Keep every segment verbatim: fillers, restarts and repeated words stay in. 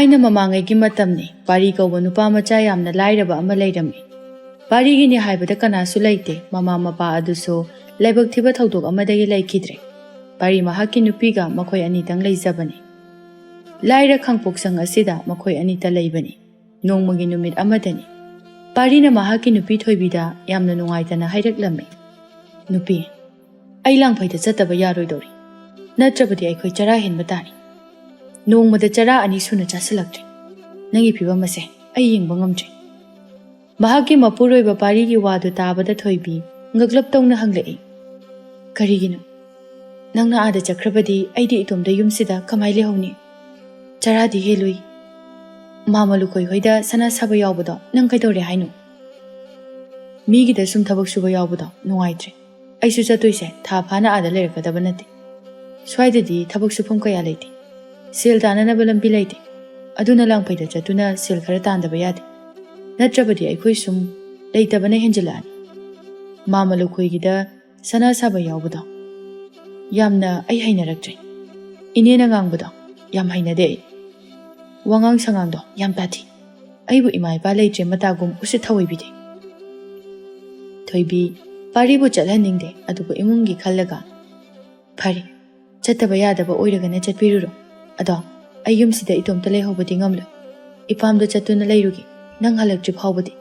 ꯑꯩꯅ ꯃꯃꯥꯡꯉꯩꯒꯤ ꯃꯇꯝꯅꯤ꯫ ꯄꯥꯔꯤ ꯀꯧꯕ ꯅꯨꯄꯥ ꯃꯆꯥ ꯌꯥꯝꯅ ꯂꯥꯏꯔꯕ ꯑꯃ ꯂꯩꯔꯝꯃꯤ꯫ ꯄꯥꯔꯤꯒꯤꯅꯤ ꯍꯥꯏꯕꯗ ꯀꯅꯥꯁꯨ ꯂꯩꯇꯦ꯫ ꯃꯃꯥ ꯃꯄꯥ ꯑꯗꯨꯁꯨ ꯂꯥꯏꯕꯛ ꯊꯤꯕ ꯊꯧꯗꯣꯛ ꯑꯃꯗꯒꯤ ꯂꯩꯈꯤꯗ꯭ꯔꯦ꯫ ꯄꯥꯔꯤ ꯃꯍꯥꯛꯀꯤ ꯅꯨꯄꯤꯒ ꯃꯈꯣꯏ ꯑꯅꯤꯇꯪ ꯂꯩꯖꯕꯅꯤ꯫ ꯂꯥꯏꯔ ꯈꯥꯡꯄꯣꯛꯁꯪ ꯑꯁꯤꯗ ꯃꯈꯣꯏ ꯑꯅꯤꯇ ꯂꯩꯕꯅꯤ꯫ ꯅꯣꯡꯃꯒꯤ ꯅꯨꯃꯤꯠ ꯑꯃꯗꯅꯤ꯫ ꯄꯥꯔꯤꯅ ꯃꯍꯥꯛꯀꯤ ꯅꯨꯄꯤ ꯊꯣꯏꯕꯤꯗ ꯌꯥꯝꯅ ꯅꯨꯡꯉꯥꯏꯇꯅ ꯍꯥꯏꯔꯛꯂꯝꯃꯤ, "ꯅꯨꯄꯤ, ꯑꯩ ꯂꯥꯡꯐꯩꯗ ꯆꯠꯇꯕ ꯌꯥꯔꯣꯏꯗꯧꯔꯤ꯫ ꯅꯠꯇ꯭ꯔꯕꯗꯤ ꯑꯩꯈꯣꯏ ꯆꯔꯥ ꯍꯦꯟꯕ ꯇꯥꯔꯤ꯫ ꯅꯣꯡꯃꯗ ꯆꯔꯥ ꯑꯅꯤ ꯁꯨꯅ ꯆꯥꯁꯤꯜꯂꯛꯇ꯭ꯔꯦ꯫ ꯅꯪꯒꯤ ꯐꯤꯕꯝ ꯑꯁꯦ ꯑꯩ ꯌꯦꯡꯕ ꯉꯝꯗ꯭ꯔꯦ꯫" ꯃꯍꯥꯛꯀꯤ ꯃꯄꯨꯔꯣꯏꯕ ꯄꯥꯔꯤꯒꯤ ꯋꯥꯗꯨ ꯇꯥꯕꯗ ꯊꯣꯏꯕꯤ ꯉꯛꯂꯞ ꯇꯧꯅ ꯍꯪꯂꯛꯏ, "ꯀꯔꯤꯒꯤꯅꯣ? ꯅꯪꯅ ꯑꯥꯗ ꯆꯠꯈ꯭ꯔꯕꯗꯤ ꯑꯩꯗꯤ ꯏꯇꯣꯝꯇ ꯌꯨꯝꯁꯤꯗ ꯀꯃꯥꯏ ꯂꯩꯍꯧꯅꯤ? ꯆꯔꯥꯗꯤ ꯍꯦꯜꯂꯨꯏ꯫ ꯃꯥꯃ ꯂꯨꯈꯣꯏ ꯍꯣꯏꯗ ꯁꯅꯥ ꯁꯥꯕ ꯌꯥꯎꯕꯗꯣ ꯅꯪ ꯀꯩꯗꯧꯔꯦ ꯍꯥꯏꯅꯣ?" "ꯃꯤꯒꯤꯗ ꯁꯨꯝ ꯊꯕꯛ ꯁꯨꯕ ꯌꯥꯎꯕꯗꯣ ꯅꯨꯡꯉꯥꯏꯇ꯭ꯔꯦ꯫ ꯑꯩꯁꯨ ꯆꯠꯇꯣꯏꯁꯦ ꯊꯥ ꯐꯥꯅ ꯑꯥꯗ ꯂꯩꯔꯛꯀꯗꯕ ꯅꯠꯇꯦ꯫ ꯁ꯭ꯋꯥꯏꯗꯗꯤ ꯊꯕꯛ ꯁꯨꯐꯝ ꯀꯌꯥ ꯂꯩꯇꯦ꯫ ꯁꯦꯜ ꯇꯥꯅꯅꯕ ꯂꯝꯕꯤ ꯂꯩꯇꯦ꯫ ꯑꯗꯨꯅ ꯂꯥꯡꯐꯩꯗ ꯆꯠꯇꯨꯅ ꯁꯦꯜ ꯈꯔ ꯇꯥꯟꯗꯕ ꯌꯥꯗꯦ꯫ ꯅꯠꯇ꯭ꯔꯕꯗꯤ ꯑꯩꯈꯣꯏ ꯁꯨꯝ ꯂꯩꯇꯕꯅ ꯍꯦꯟꯖꯤꯜꯂꯛꯑꯅꯤ꯫ ꯃꯥꯃ ꯂꯨꯈꯣꯏꯒꯤꯗ ꯁꯅꯥ ꯁꯥꯕ ꯌꯥꯎꯕꯗꯣ ꯌꯥꯝꯅ ꯑꯩ ꯍꯩꯅꯔꯛꯇ꯭ꯔꯦ꯫ ꯏꯅꯦꯅ ꯉꯥꯡꯕꯗꯣ ꯌꯥꯝ ꯍꯩꯅꯗꯦ ꯑꯩ꯫ ꯋꯥꯉꯥꯡ ꯁꯉꯥꯡꯗꯣ ꯌꯥꯝ ꯇꯥꯊꯤ꯫ ꯑꯩꯕꯨ ꯏꯃꯥ ꯏꯄꯥ ꯂꯩꯇ꯭ꯔꯦ ꯃꯇꯥꯒꯨꯝ ꯎꯁꯤꯠ ꯊꯑꯣꯏꯕꯤꯗꯦ꯫" ꯊꯣꯏꯕꯤ, ꯄꯥꯔꯤꯕꯨ ꯆꯠꯍꯟꯅꯤꯡꯗꯦ, ꯑꯗꯨꯕꯨ ꯏꯃꯨꯡꯒꯤ ꯈꯜꯂꯒ, "ꯐꯔꯦ, ꯆꯠꯇꯕ ꯌꯥꯗꯕ ꯑꯣꯏꯔꯒꯅ ꯆꯠꯄꯤꯔꯨꯔꯣ꯫ ꯑꯗꯣ ꯑꯩ ꯌꯨꯝꯁꯤꯗ ꯏꯇꯣꯝꯇ ꯂꯩꯍꯧꯕꯗꯤ ꯉꯝꯂꯣꯏ꯫ ꯏꯄꯥꯝꯗ ꯆꯠꯇꯨꯅ ꯂꯩꯔꯨꯒꯦ, ꯅꯪ ꯍꯜꯂꯛꯇ꯭ꯔꯤ ꯐꯥꯎꯕꯗꯤ꯫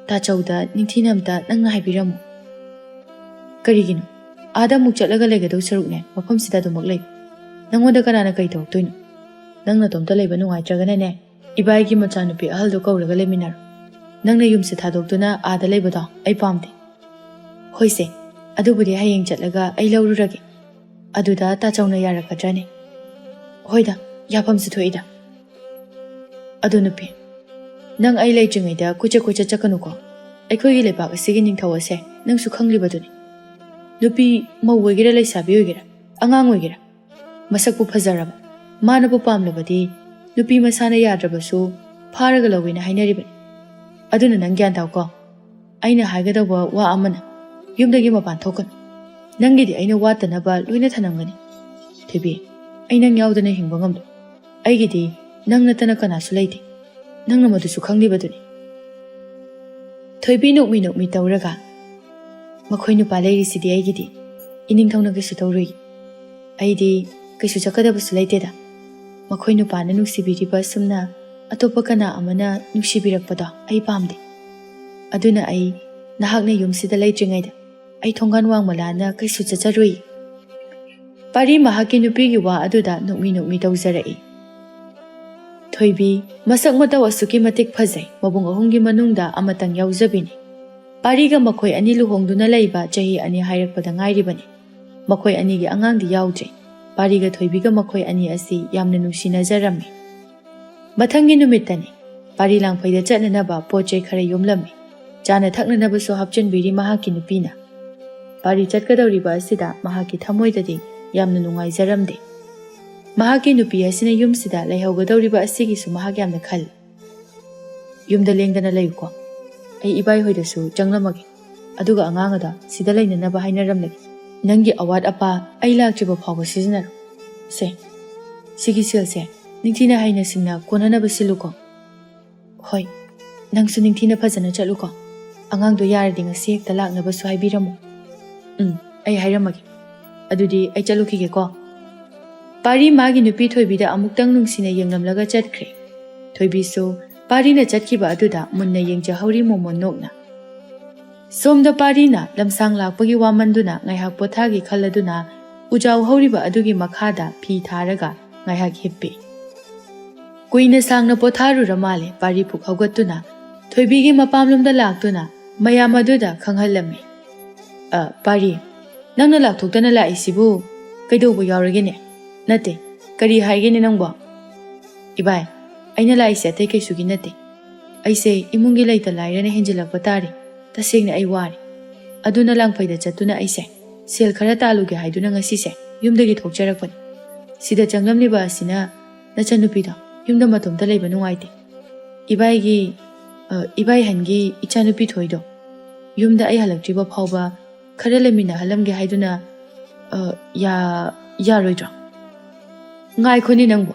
ꯇꯥꯆꯧꯗ ꯅꯤꯡꯊꯤꯅ ꯑꯝꯇ ꯅꯪꯅ ꯍꯥꯏꯕꯤꯔꯝꯃꯨ꯫" "ꯀꯔꯤꯒꯤꯅꯣ? ꯑꯥꯗ ꯑꯃꯨꯛ ꯆꯠꯂꯒ ꯂꯩꯒꯗꯧ ꯁꯔꯨꯛꯅꯦ ꯃꯐꯝꯁꯤꯗ ꯑꯗꯨꯃꯛ ꯂꯩ꯫ ꯅꯪꯉꯣꯟꯗ ꯀꯅꯥꯅ ꯀꯩ ꯇꯧꯔꯛꯇꯣꯏꯅꯣ? ꯅꯪ ꯅꯇꯣꯝꯇ ꯂꯩꯕ ꯅꯨꯡꯉꯥꯏꯇ꯭ꯔꯒꯅꯅꯦ, ꯏꯕꯥꯏꯒꯤ ꯃꯆꯥꯅꯨꯄꯤ ꯑꯍꯜꯗꯣ ꯀꯧꯔꯒ ꯂꯩꯃꯤꯟꯅꯔꯣ꯫ ꯅꯪꯅ ꯌꯨꯝꯁꯦ ꯊꯥꯗꯣꯛꯇꯨꯅ ꯑꯥꯗ ꯂꯩꯕꯗꯣ ꯑꯩ ꯄꯥꯝꯗꯦ꯫" "ꯍꯣꯏꯁꯦ, ꯑꯗꯨꯕꯨꯗꯤ ꯍꯌꯦꯡ ꯆꯠꯂꯒ ꯑꯩ ꯂꯧꯔꯨꯔꯒꯦ꯫ ꯑꯗꯨꯗ ꯇꯥꯆꯧꯅ ꯌꯥꯔꯛꯀꯗ꯭ꯔꯅꯦ?" "ꯍꯣꯏꯗ, ꯌꯥꯐꯝꯁꯨ ꯊꯣꯛꯏꯗ꯫ ꯑꯗꯣ ꯅꯨꯄꯤ, ꯅꯪ ꯑꯩ ꯂꯩꯇ꯭ꯔꯤꯉꯩꯗ ꯀꯣꯏꯆꯠ ꯀꯣꯏꯆꯠ ꯆꯠꯀꯅꯨꯀꯣ꯫ ꯑꯩꯈꯣꯏꯒꯤ ꯂꯩꯕꯥꯛ ꯑꯁꯤꯒꯤ ꯅꯤꯡꯊꯧ ꯑꯁꯦ ꯅꯪꯁꯨ ꯈꯪꯂꯤꯕꯗꯨꯅꯤ꯫ ꯅꯨꯄꯤ, ꯃꯧ ꯑꯣꯏꯒꯦꯔꯥ ꯂꯩꯁꯥꯕꯤ ꯑꯣꯏꯒꯦꯔꯥ, ꯑꯉꯥꯡ ꯑꯣꯏꯒꯦꯔꯥ, ꯃꯁꯛꯄꯨ ꯐꯖꯔꯕ, ꯃꯥꯅꯕꯨ ꯄꯥꯝꯂꯕꯗꯤ ꯅꯨꯄꯤ ꯃꯁꯥꯅ ꯌꯥꯗ꯭ꯔꯕꯁꯨ ꯐꯥꯔꯒ ꯂꯧꯋꯦꯅ ꯍꯥꯏꯅꯔꯤꯕꯅꯤ꯫ ꯑꯗꯨꯅ ꯅꯪ ꯒ꯭ꯌꯥꯟ ꯇꯥꯎꯀꯣ꯫ ꯑꯩꯅ ꯍꯥꯏꯒꯗꯧꯕ ꯋꯥ ꯑꯃꯅ, ꯌꯨꯝꯗꯒꯤ ꯃꯄꯥꯟ ꯊꯣꯛꯀꯅꯨ꯫ ꯅꯪꯒꯤꯗꯤ ꯑꯩꯅ ꯋꯥꯠꯇꯅꯕ ꯂꯣꯏꯅ ꯊꯅꯝꯒꯅꯤ꯫ ꯊꯣꯏꯕꯤ, ꯑꯩ ꯅꯪ ꯌꯥꯎꯗꯅ ꯍꯤꯡꯕ ꯉꯝꯂꯣꯏ꯫ ꯑꯩꯒꯤꯗꯤ ꯅꯪ ꯅꯠꯇꯅ ꯀꯅꯥꯁꯨ ꯂꯩꯇꯦ꯫ ꯅꯪꯅ ꯃꯗꯨꯁꯨ ꯈꯪꯂꯤꯕꯗꯨꯅꯤ꯫ ꯊꯣꯏꯕꯤ ꯅꯣꯛꯃꯤ ꯅꯣꯛꯃꯤ ꯇꯧꯔꯒ, "ꯃꯈꯣꯏ ꯅꯨꯄꯥ ꯂꯩꯔꯤꯁꯤꯗꯤ ꯑꯩꯒꯤꯗꯤ꯫ ꯏꯅꯤꯡꯊꯧꯅ ꯀꯩꯁꯨ ꯇꯧꯔꯨꯏ꯫ ꯑꯩꯗꯤ ꯀꯩꯁꯨ ꯆꯠꯀꯗꯕꯁꯨ ꯂꯩꯇꯦꯗ꯫ ꯃꯈꯣꯏ ꯅꯨꯄꯥꯅ ꯅꯨꯡꯁꯤꯕꯤꯔꯤꯕ ꯑꯁꯨꯝꯅ ꯑꯇꯣꯞꯄ ꯀꯅꯥ ꯑꯃꯅ ꯅꯨꯡꯁꯤꯕꯤꯔꯛꯄꯗꯣ ꯑꯩ ꯄꯥꯝꯗꯦ꯫ ꯑꯗꯨꯅ ꯑꯩ ꯅꯍꯥꯛꯅ ꯌꯨꯝꯁꯤꯗ ꯂꯩꯇ꯭ꯔꯤꯉꯩꯗ ꯑꯩ ꯊꯣꯡꯒꯥꯟ ꯋꯥꯡꯃ ꯂꯥꯟꯅ ꯀꯩꯁꯨ ꯆꯠꯆꯔꯨꯏ꯫" ꯄꯥꯔꯤ ꯃꯍꯥꯛꯀꯤ ꯅꯨꯄꯤꯒꯤ ꯋꯥ ꯑꯗꯨꯗ ꯅꯣꯛꯃꯤ ꯅꯣꯛꯃꯤ ꯇꯧꯖꯔꯛꯏ꯫ ꯊꯣꯏꯕꯤ, ꯃꯁꯛ ꯃꯇꯧ ꯑꯁꯨꯛꯀꯤ ꯃꯇꯤꯛ ꯐꯖꯩ, ꯃꯕꯨꯡ ꯑꯍꯨꯝꯒꯤ ꯃꯅꯨꯡꯗ ꯑꯃꯇꯪ ꯌꯥꯎꯖꯕꯤꯅꯤ꯫ ꯄꯥꯔꯤꯒ ꯃꯈꯣꯏ ꯑꯅꯤ ꯂꯨꯍꯣꯡꯗꯨꯅ ꯂꯩꯕ ꯆꯍꯤ ꯑꯅꯤ ꯍꯥꯏꯔꯛꯄꯗ ꯉꯥꯏꯔꯤꯕꯅꯤ꯫ ꯃꯈꯣꯏ ꯑꯅꯤꯒꯤ ꯑꯉꯥꯡꯗꯤ ꯌꯥꯎꯗ꯭ꯔꯤ꯫ ꯄꯥꯔꯤꯒ ꯊꯣꯏꯕꯤꯒ ꯃꯈꯣꯏ ꯑꯅꯤ ꯑꯁꯤ ꯌꯥꯝꯅ ꯅꯨꯡꯁꯤꯅꯖꯔꯝꯃꯤ꯫ ꯃꯊꯪꯒꯤ ꯅꯨꯃꯤꯠꯇꯅꯤ꯫ ꯄꯥꯔꯤ ꯂꯥꯡꯐꯩꯗ ꯆꯠꯅꯅꯕ ꯄꯣꯠ ꯆꯩ ꯈꯔ ꯌꯣꯝꯂꯝꯃꯤ꯫ ꯆꯥꯅ ꯊꯛꯅꯅꯕꯁꯨ ꯍꯥꯞꯆꯤꯟꯕꯤꯔꯤ ꯃꯍꯥꯛꯀꯤ ꯅꯨꯄꯤꯅ꯫ ꯄꯥꯔꯤ ꯆꯠꯀꯗꯧꯔꯤꯕ ꯑꯁꯤꯗ ꯃꯍꯥꯛꯀꯤ ꯊꯃꯣꯏꯗꯗꯤ ꯌꯥꯝꯅ ꯅꯨꯡꯉꯥꯏꯖꯔꯝꯗꯦ꯫ ꯃꯍꯥꯛꯀꯤ ꯅꯨꯄꯤ ꯑꯁꯤꯅ ꯌꯨꯝꯁꯤꯗ ꯂꯩꯍꯧꯒꯗꯧꯔꯤꯕ ꯑꯁꯤꯒꯤꯁꯨ ꯃꯍꯥꯛ ꯌꯥꯝꯅ ꯈꯜꯂꯤ꯫ "ꯌꯨꯝꯗ ꯂꯦꯡꯗꯅ ꯂꯩꯌꯨꯀꯣ꯫ ꯑꯩ ꯏꯕꯥꯏ ꯍꯣꯏꯗꯁꯨ ꯆꯪꯂꯝꯃꯒꯦ꯫ ꯑꯗꯨꯒ ꯑꯉꯥꯡ ꯑꯗꯣ ꯁꯤꯗ ꯂꯩꯅꯅꯕ ꯍꯥꯏꯅꯔꯝꯂꯒꯦ꯫ ꯅꯪꯒꯤ ꯑꯋꯥꯠ ꯑꯄꯥ ꯑꯩ ꯂꯥꯛꯇ꯭ꯔꯤꯕ ꯐꯥꯎꯕ ꯁꯤꯖꯤꯟꯅꯔꯣ꯫ ꯁꯦ, ꯁꯤꯒꯤ ꯁꯦꯜꯁꯦ ꯅꯤꯡꯊꯤꯅ ꯍꯩꯅ ꯁꯤꯡꯅ ꯀꯣꯟꯅꯅꯕ ꯁꯤꯜꯂꯨꯀꯣ꯫ ꯍꯣꯏ, ꯅꯪꯁꯨ ꯅꯤꯡꯊꯤꯅ ꯐꯖꯅ ꯆꯠꯂꯨꯀꯣ꯫ ꯑꯉꯥꯡꯗꯣ ꯌꯥꯔꯗꯤ ꯉꯁꯤ ꯍꯦꯛꯇ ꯂꯥꯛꯅꯕꯁꯨ ꯍꯥꯏꯕꯤꯔꯝꯃꯨ꯫" "ꯎꯝ, ꯑꯩ ꯍꯥꯏꯔꯝꯃꯒꯦ꯫ ꯑꯗꯨꯗꯤ ꯑꯩ ꯆꯠꯂꯨꯈꯤꯒꯦꯀꯣ꯫" ꯄꯥꯔꯤ ꯃꯥꯒꯤ ꯅꯨꯄꯤ ꯊꯣꯏꯕꯤꯗ ꯑꯃꯨꯛꯇꯪ ꯅꯨꯡꯁꯤꯅ ꯌꯦꯡꯂꯝꯂꯒ ꯆꯠꯈ꯭ꯔꯦ꯫ ꯊꯣꯏꯕꯤꯁꯨ ꯄꯥꯔꯤꯅ ꯆꯠꯈꯤꯕ ꯑꯗꯨꯗ ꯃꯨꯟꯅ ꯌꯦꯡꯖꯍꯧꯔꯤ ꯃꯣꯃꯣꯟ ꯅꯣꯛꯅ꯫ ꯁꯣꯝꯗ ꯄꯥꯔꯤꯅ ꯂꯝꯁꯥꯡ ꯂꯥꯛꯄꯒꯤ ꯋꯥꯃꯟꯗꯨꯅ ꯉꯥꯏꯍꯥꯛ ꯄꯣꯊꯥꯒꯦ ꯈꯜꯂꯗꯨꯅ ꯎꯖꯥꯎ ꯍꯧꯔꯤꯕ ꯑꯗꯨꯒꯤ ꯃꯈꯥꯗ ꯐꯤ ꯊꯥꯔꯒ ꯉꯥꯏꯍꯥꯛ ꯍꯤꯞꯄꯤ꯫ ꯀꯨꯏꯅ ꯁꯥꯡꯅ ꯄꯣꯊꯥꯔꯨꯔ ꯃꯥꯜꯂꯦ ꯄꯥꯔꯤ ꯄꯨꯛ ꯍꯧꯒꯠꯇꯨꯅ ꯊꯣꯏꯕꯤꯒꯤ ꯃꯄꯥꯝꯂꯣꯝꯗ ꯂꯥꯛꯇꯨꯅ ꯃꯌꯥꯝ ꯑꯗꯨꯗ ꯈꯪꯍꯜꯂꯝꯃꯤ꯫ "ꯑ, ꯄꯥꯔꯤ, ꯅꯪꯅ ꯂꯥꯛꯊꯣꯛꯇꯅ ꯂꯥꯛꯏꯁꯤꯕꯨ ꯀꯩꯗꯧꯕ ꯌꯥꯎꯔꯒꯦꯅꯦ? ꯅꯠꯇꯦ, ꯀꯔꯤ ꯍꯥꯏꯒꯦꯅꯦ ꯅꯪꯕꯣ?" "ꯏꯕꯥꯏ, ꯑꯩꯅ ꯂꯥꯛꯏꯁꯦ ꯑꯇꯩ ꯀꯩꯁꯨꯒꯤ ꯅꯠꯇꯦ꯫ ꯑꯩꯁꯦ ꯏꯃꯨꯡꯒꯤ ꯂꯩꯇ ꯂꯥꯏꯔꯅ ꯍꯦꯟꯖꯤꯜꯂꯛꯄ ꯇꯥꯔꯦ꯫ ꯇꯁꯦꯡꯅ ꯑꯩ ꯋꯥꯔꯦ꯫ ꯑꯗꯨꯅ ꯂꯥꯡꯐꯩꯗ ꯆꯠꯇꯨꯅ ꯑꯩꯁꯦ ꯁꯦꯜ ꯈꯔ ꯇꯥꯜꯂꯨꯒꯦ ꯍꯥꯏꯗꯨꯅ ꯉꯁꯤꯁꯦ ꯌꯨꯝꯗꯒꯤ ꯊꯣꯛꯆꯔꯛꯄꯅꯤ꯫ ꯁꯤꯗ ꯆꯪꯂꯝꯂꯤꯕ ꯑꯁꯤꯅ ꯅꯆꯟꯅꯨꯄꯤꯗꯣ ꯌꯨꯝꯗ ꯃꯇꯣꯝꯇ ꯂꯩꯕ ꯅꯨꯡꯉꯥꯏꯇꯦ꯫ ꯏꯕꯥꯏꯒꯤ, ꯑ, ꯏꯕꯥꯏ ꯍꯟꯒꯤ ꯏꯆꯥꯅꯨꯄꯤ ꯊꯣꯏꯗꯣ ꯌꯨꯝꯗ ꯑꯩ ꯍꯜꯂꯛꯇ꯭ꯔꯤꯕ ꯐꯥꯎꯕ ꯈꯔ ꯂꯩꯃꯤꯟꯅꯍꯜꯂꯝꯒꯦ ꯍꯥꯏꯗꯨꯅ, ꯑ, ꯌꯥ-, ꯌꯥꯔꯣꯏꯗ꯭ꯔꯣ?" "ꯉꯥꯏꯈꯣꯅꯦ ꯅꯪꯕꯣ꯫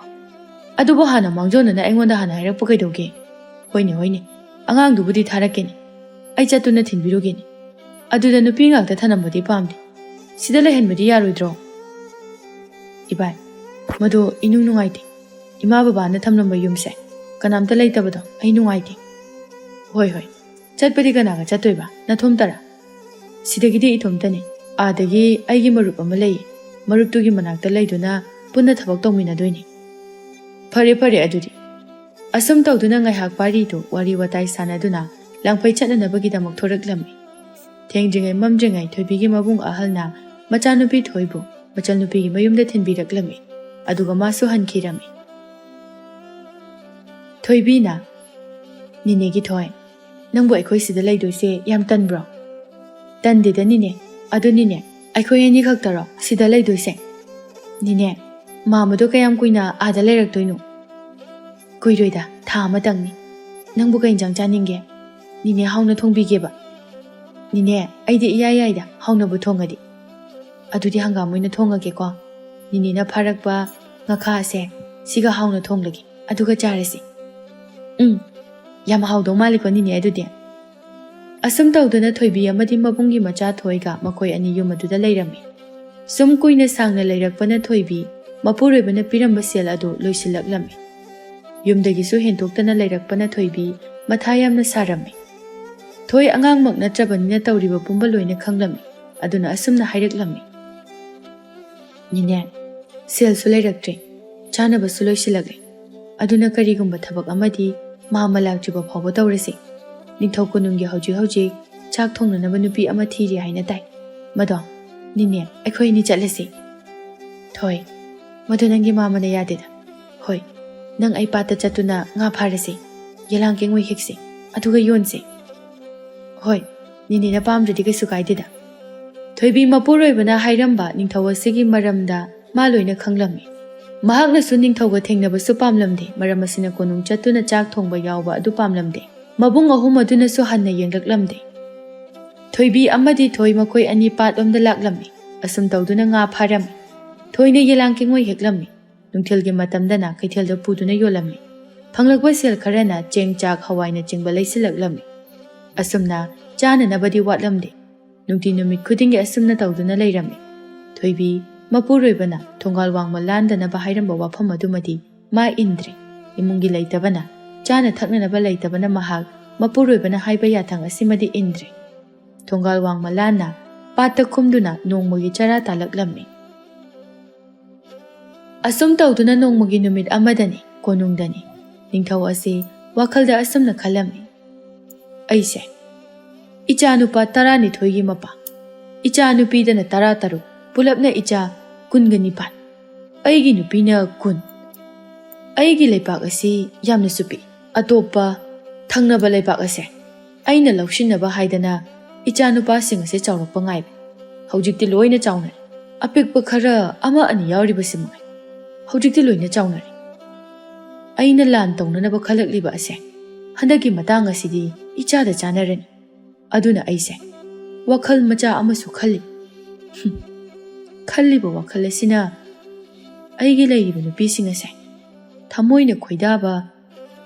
"ꯑꯗꯨꯕꯨ ꯍꯥꯟꯅ ꯃꯥꯡꯖꯧꯅꯅ ꯑꯩꯉꯣꯟꯗ ꯍꯥꯟꯅ ꯍꯥꯏꯔꯛꯄ ꯀꯩꯗꯧꯒꯦ?" "ꯍꯣꯏꯅꯦ, ꯍꯣꯏꯅꯦ, ꯑꯉꯥꯡꯗꯨꯕꯨꯗꯤ ꯊꯥꯔꯛꯀꯦꯅꯦ, ꯑꯩ ꯆꯠꯇꯨꯅ ꯊꯤꯟꯕꯤꯔꯨꯒꯦꯅꯦ꯫ ꯑꯗꯨꯗ ꯅꯨꯄꯤ ꯉꯥꯛꯇ ꯊꯅꯝꯕꯗꯤ ꯄꯥꯝꯗꯦ꯫ ꯁꯤꯗ ꯂꯩꯍꯟꯕꯗꯤ ꯌꯥꯔꯣꯏꯗ꯭ꯔꯣ?" "ꯏꯕꯥꯏ, ꯃꯗꯨ ꯏꯅꯨꯡ ꯅꯨꯡꯉꯥꯏꯇꯦ꯫ ꯏꯃꯥ ꯕꯕꯥꯅ ꯊꯝꯂꯝꯕ ꯌꯨꯝꯁꯦ ꯀꯅꯥꯝꯇ ꯂꯩꯇꯕꯗꯣ ꯑꯩ ꯅꯨꯡꯉꯥꯏꯇꯦ꯫" "ꯍꯣꯏ, ꯍꯣꯏ, ꯆꯠꯄꯗꯤ ꯀꯅꯥꯒ ꯆꯠꯇꯣꯏꯕ? ꯅꯊꯣꯝꯇꯔꯥ?" "ꯁꯤꯗꯒꯤꯗꯤ ꯏꯊꯣꯝꯇꯅꯤ꯫ ꯑꯥꯗꯒꯤ ꯑꯩꯒꯤ ꯃꯔꯨꯞ ꯑꯃ ꯂꯩꯌꯦ꯫ ꯃꯔꯨꯞꯇꯨꯒꯤ ꯃꯅꯥꯛꯇ ꯂꯩꯗꯨꯅ ꯄꯨꯟꯅ ꯊꯕꯛ ꯇꯧꯃꯤꯟꯅꯗꯣꯏꯅꯤ꯫" "ꯐꯔꯦ, ꯐꯔꯦ ꯑꯗꯨꯗꯤ꯫" ꯑꯁꯨꯝ ꯇꯧꯗꯨꯅ ꯉꯥꯏꯍꯥꯛ ꯄꯥꯔꯤꯗꯨ ꯋꯥꯔꯤ ꯋꯥꯇꯥꯏ ꯁꯥꯟꯅꯗꯨꯅ ꯂꯥꯡꯐꯩ ꯆꯠꯅꯅꯕꯒꯤꯗꯃꯛ ꯊꯣꯔꯛꯂꯝꯃꯤ꯫ ꯊꯦꯡꯗ꯭ꯔꯤꯉꯩ ꯃꯝꯗ꯭ꯔꯤꯉꯩ ꯊꯣꯏꯕꯤꯒꯤ ꯃꯕꯨꯡ ꯑꯍꯜꯅ ꯃꯆꯥꯅꯨꯄꯤ ꯊꯣꯏꯕꯨ ꯃꯆꯜꯅꯨꯄꯤꯒꯤ ꯃꯌꯨꯝꯗ ꯊꯤꯟꯕꯤꯔꯛꯂꯝꯃꯤ꯫ ꯑꯗꯨꯒ ꯃꯥꯁꯨ ꯍꯟꯈꯤꯔꯝꯃꯤ꯫ ꯊꯣꯏꯕꯤꯅ, "ꯅꯦꯅꯦꯒꯤ ꯊꯣꯏ, ꯅꯪꯕꯨ ꯑꯩꯈꯣꯏ ꯁꯤꯗ ꯂꯩꯗꯣꯏꯁꯦ ꯌꯥꯝ ꯇꯟꯕ꯭ꯔꯣ?" "ꯇꯟꯗꯦꯗ ꯅꯦꯅꯦ꯫ ꯑꯗꯨꯅꯤꯅꯦ, ꯑꯩꯈꯣꯏ ꯑꯅꯤ ꯈꯛꯇꯔꯣ ꯁꯤꯗ ꯂꯩꯗꯣꯏꯁꯦ? ꯅꯦꯅꯦ, ꯃꯥꯃꯗꯣ ꯀꯌꯥꯝ ꯀꯨꯏꯅ ꯑꯥꯗ ꯂꯩꯔꯛꯇꯣꯏꯅꯣ?" "ꯀꯨꯏꯔꯣꯏꯗ, ꯊꯥ ꯑꯃꯇꯪꯅꯤ꯫ ꯅꯪꯕꯨ ꯀꯩ ꯏꯟꯖꯥꯡ ꯆꯥꯅꯤꯡꯒꯦ? ꯅꯦꯅꯦ ꯍꯥꯎꯅ ꯊꯣꯡꯕꯤꯒꯦꯕ꯫" "ꯅꯦꯅꯦ, ꯑꯩꯗꯤ ꯏꯌꯥ ꯌꯥꯏꯗ, ꯍꯥꯎꯅꯕꯨ ꯊꯣꯡꯉꯗꯤ꯫" "ꯑꯗꯨꯗꯤ ꯍꯪꯒꯥꯝ ꯑꯣꯏꯅ ꯊꯣꯡꯉꯒꯦꯀꯣ꯫ ꯅꯦꯅꯦꯅ ꯐꯥꯔꯛꯄ ꯉꯥꯈꯥꯁꯦ ꯁꯤꯒ ꯍꯥꯎꯅ ꯊꯣꯡꯂꯒꯦ, ꯑꯗꯨꯒ ꯆꯥꯔꯁꯤ꯫" "ꯎꯝ, ꯌꯥꯝ ꯍꯥꯎꯗꯧ ꯃꯥꯜꯂꯤꯀꯣ ꯅꯦꯅꯦ ꯑꯗꯨꯗꯤ꯫" ꯑꯁꯨꯝ ꯇꯧꯗꯨꯅ ꯊꯣꯏꯕꯤ ꯑꯃꯗꯤ ꯃꯕꯨꯡꯒꯤ ꯃꯆꯥ ꯊꯣꯏꯒ ꯃꯈꯣꯏ ꯑꯅꯤ ꯌꯨꯝ ꯑꯗꯨꯗ ꯂꯩꯔꯝꯃꯤ꯫ ꯁꯨꯝ ꯀꯨꯏꯅ ꯁꯥꯡꯅ ꯂꯩꯔꯛꯄꯅ ꯊꯣꯏꯕꯤ ꯃꯄꯨꯔꯣꯏꯕꯅ ꯄꯤꯔꯝꯕ ꯁꯦꯜ ꯑꯗꯨ ꯂꯣꯏꯁꯤꯜꯂꯛꯂꯝꯃꯤ꯫ ꯌꯨꯝꯗꯒꯤꯁꯨ ꯍꯦꯟꯗꯣꯛꯇꯅ ꯂꯩꯔꯛꯄꯅ ꯊꯣꯏꯕꯤ ꯃꯊꯥ ꯌꯥꯝꯅ ꯁꯥꯔꯝꯃꯤ꯫ ꯊꯣꯏ ꯑꯉꯥꯡꯃꯛ ꯅꯠꯇ꯭ꯔꯕꯅꯤꯅ ꯇꯧꯔꯤꯕ ꯄꯨꯝꯕ ꯂꯣꯏꯅ ꯈꯪꯂꯝꯃꯤ꯫ ꯑꯗꯨꯅ ꯑꯁꯨꯝꯅ ꯍꯥꯏꯔꯛꯂꯝꯃꯤ, "ꯅꯦꯅꯦ, ꯁꯦꯜꯁꯨ ꯂꯩꯔꯛꯇ꯭ꯔꯦ, ꯆꯥꯅꯕꯁꯨ ꯂꯣꯏꯁꯤꯜꯂꯛꯂꯦ꯫ ꯑꯗꯨꯅ ꯀꯔꯤꯒꯨꯝꯕ ꯊꯕꯛ ꯑꯃꯗꯤ ꯃꯥꯃ ꯂꯥꯛꯇ꯭ꯔꯤꯕ ꯐꯥꯎꯕ ꯇꯧꯔꯁꯤ꯫ ꯅꯤꯡꯊꯧ ꯀꯣꯅꯨꯡꯒꯤ ꯍꯧꯖꯤꯛ ꯍꯧꯖꯤꯛ ꯆꯥꯛ ꯊꯣꯡꯅꯅꯕ ꯅꯨꯄꯤ ꯑꯃ ꯊꯤꯔꯤ ꯍꯥꯏꯅ ꯇꯥꯏ꯫ ꯃꯗꯣ, ꯅꯦꯅꯦ, ꯑꯩꯈꯣꯏ ꯑꯅꯤ ꯆꯠꯂꯁꯤ꯫" "ꯊꯣꯏ, ꯃꯗꯨ ꯅꯪꯒꯤ ꯃꯥꯃꯅ ꯌꯥꯗꯦꯗ꯫ ꯍꯣꯏ, ꯅꯪ ꯑꯩ ꯄꯥꯠꯇ ꯆꯠꯇꯨꯅ ꯉꯥ ꯐꯥꯔꯁꯤ, ꯌꯦꯂꯥꯡ ꯀꯦꯡꯉꯣꯏ ꯍꯦꯛꯁꯤ, ꯑꯗꯨꯒ ꯌꯣꯟꯁꯤ꯫" "ꯍꯣꯏ, ꯅꯦꯅꯦꯅ ꯄꯥꯝꯗ꯭ꯔꯗꯤ ꯀꯩꯁꯨ ꯀꯥꯏꯗꯦꯗ꯫" ꯊꯣꯏꯕꯤ ꯃꯄꯨꯔꯣꯏꯕꯅ ꯍꯥꯏꯔꯝꯕ ꯅꯤꯡꯊꯧ ꯑꯁꯤꯒꯤ ꯃꯔꯝꯗ ꯃꯥ ꯂꯣꯏꯅ ꯈꯪꯂꯝꯃꯤ꯫ ꯃꯍꯥꯛꯅꯁꯨ ꯅꯤꯡꯊꯧꯒ ꯊꯦꯡꯅꯕꯁꯨ ꯄꯥꯝꯂꯝꯗꯦ, ꯃꯔꯝ ꯑꯁꯤꯅ ꯀꯣꯅꯨꯡ ꯆꯠꯇꯨꯅ ꯆꯥꯛ ꯊꯣꯡꯕ ꯌꯥꯎꯕ ꯑꯗꯨ ꯄꯥꯝꯂꯝꯗꯦ꯫ ꯃꯕꯨꯡ ꯑꯍꯨꯝ ꯑꯗꯨꯅꯁꯨ ꯍꯟꯅ ꯌꯦꯡꯂꯛꯂꯝꯗꯦ꯫ ꯊꯣꯏꯕꯤ ꯑꯃꯗꯤ ꯊꯣꯏ ꯃꯈꯣꯏ ꯑꯅꯤ ꯄꯥꯠꯂꯣꯝꯗ ꯂꯥꯛꯂꯝꯃꯤ꯫ ꯑꯁꯨꯝ ꯇꯧꯗꯨꯅ ꯉꯥ ꯐꯥꯔꯝꯃꯤ꯫ ꯊꯣꯏꯅ ꯌꯦꯂꯥꯡ ꯀꯦꯡꯉꯣꯏ ꯍꯦꯛꯂꯝꯃꯤ꯫ ꯅꯨꯡꯊꯤꯜꯒꯤ ꯃꯇꯝꯗꯅ ꯀꯩꯊꯦꯜꯗ ꯄꯨꯗꯨꯅ ꯌꯣꯜꯂꯝꯃꯤ꯫ ꯐꯪꯂꯛꯄ ꯁꯦꯜ ꯈꯔꯅ ꯆꯦꯡ, ꯆꯥꯛ, ꯍꯋꯥꯏꯅꯆꯤꯡꯕ ꯂꯩꯁꯤꯜꯂꯛꯂꯝꯃꯤ꯫ ꯑꯁꯨꯝꯅ ꯆꯥꯅꯅꯕꯗꯤ ꯋꯥꯠꯂꯝꯗꯦ꯫ ꯅꯨꯡꯇꯤ ꯅꯨꯃꯤꯠ ꯈꯨꯗꯤꯡꯒꯤ ꯑꯁꯨꯝꯅ ꯇꯧꯗꯨꯅ ꯂꯩꯔꯝꯃꯤ꯫ ꯊꯣꯏꯕꯤ ꯃꯄꯨꯔꯣꯏꯕꯅ ꯊꯣꯡꯒꯥꯜ ꯋꯥꯡꯃ ꯂꯥꯟꯗꯅꯕ ꯍꯥꯏꯔꯝꯕ ꯋꯥꯐꯝ ꯑꯗꯨꯃꯗꯤ ꯃꯥ ꯏꯟꯗ꯭ꯔꯦ꯫ ꯏꯃꯨꯡꯒꯤ ꯂꯩꯇꯕꯅ, ꯆꯥꯅ ꯊꯛꯅꯅꯕ ꯂꯩꯇꯕꯅ ꯃꯍꯥꯛ ꯃꯄꯨꯔꯣꯏꯕꯅ ꯍꯥꯏꯕ ꯌꯥꯊꯪ ꯑꯁꯤꯃꯗꯤ ꯏꯟꯗ꯭ꯔꯦ꯫ ꯊꯣꯡꯒꯥꯜ ꯋꯥꯡꯃ ꯂꯥꯟꯅ ꯄꯥꯠꯇ ꯀꯨꯝꯗꯨꯅ ꯅꯣꯡꯃꯒꯤ ꯆꯔꯥ ꯇꯥꯜꯂꯛꯂꯝꯃꯤ꯫ ꯑꯁꯨꯝ ꯇꯧꯗꯨꯅ ꯅꯣꯡꯃꯒꯤ ꯅꯨꯃꯤꯠ ꯑꯃꯗꯅꯤ, ꯀꯣꯅꯨꯡꯗꯅꯤ, ꯅꯤꯡꯊꯧ ꯑꯁꯤ ꯋꯥꯈꯜꯗ ꯑꯁꯨꯝꯅ ꯈꯜꯂꯝꯃꯤ, "ꯑꯩꯁꯦ ꯏꯆꯥꯅꯨꯄꯥ ꯇꯔꯥꯅꯤꯊꯣꯏꯒꯤ ꯃꯄꯥ, ꯏꯆꯥꯅꯨꯄꯤꯗꯅ ꯇꯔꯥꯇꯔꯨꯛ, ꯄꯨꯂꯞꯅ ꯏꯆꯥ ꯀꯨꯟꯒ ꯅꯤꯄꯥꯟ꯫ ꯑꯩꯒꯤ ꯅꯨꯄꯤꯅ ꯀꯨꯟ꯫ ꯑꯩꯒꯤ ꯂꯩꯄꯥꯛ ꯑꯁꯤ ꯌꯥꯝꯅꯁꯨ ꯄꯤꯛꯏ꯫ ꯑꯇꯣꯞꯄ ꯊꯪꯅꯕ ꯂꯩꯄꯥꯛ ꯑꯁꯦ ꯑꯩꯅ ꯂꯧꯁꯤꯟꯅꯕ ꯍꯥꯏꯗꯅ ꯏꯆꯥꯅꯨꯄꯥꯁꯤꯡ ꯑꯁꯦ ꯆꯥꯎꯔꯛꯄ ꯉꯥꯏꯕ꯫ ꯍꯧꯖꯤꯛꯇꯤ ꯂꯣꯏꯅ ꯆꯥꯎꯅꯔꯦ꯫ ꯑꯄꯤꯛꯄ ꯈꯔ ꯑꯃ ꯑꯅꯤ ꯌꯥꯎꯔꯤꯕꯁꯤ ꯃꯉꯥꯏ꯫ ꯍꯧꯖꯤꯛꯇꯤ ꯂꯣꯏꯅ ꯆꯥꯎꯅꯔꯦ꯫ ꯑꯩꯅ ꯂꯥꯟ ꯇꯧꯅꯅꯕ ꯈꯜꯂꯛꯂꯤꯕ ꯑꯁꯦ ꯍꯟꯗꯛꯀꯤ ꯃꯇꯥꯡ ꯑꯁꯤꯗꯤ ꯏꯆꯥꯗ ꯆꯥꯟꯅꯔꯅꯤ꯫ ꯑꯗꯨꯅ ꯑꯩꯁꯦ ꯋꯥꯈꯜ ꯃꯆꯥ ꯑꯃꯁꯨ ꯈꯜꯂꯤ꯫ ꯍꯨꯝ, ꯈꯜꯂꯤꯕ ꯋꯥꯈꯜ ꯑꯁꯤꯅ ꯑꯩꯒꯤ ꯂꯩꯔꯤꯕ ꯅꯨꯄꯤꯁꯤꯡ ꯑꯁꯦ ꯊꯃꯣꯏꯅ ꯈꯣꯏꯗꯥꯕ,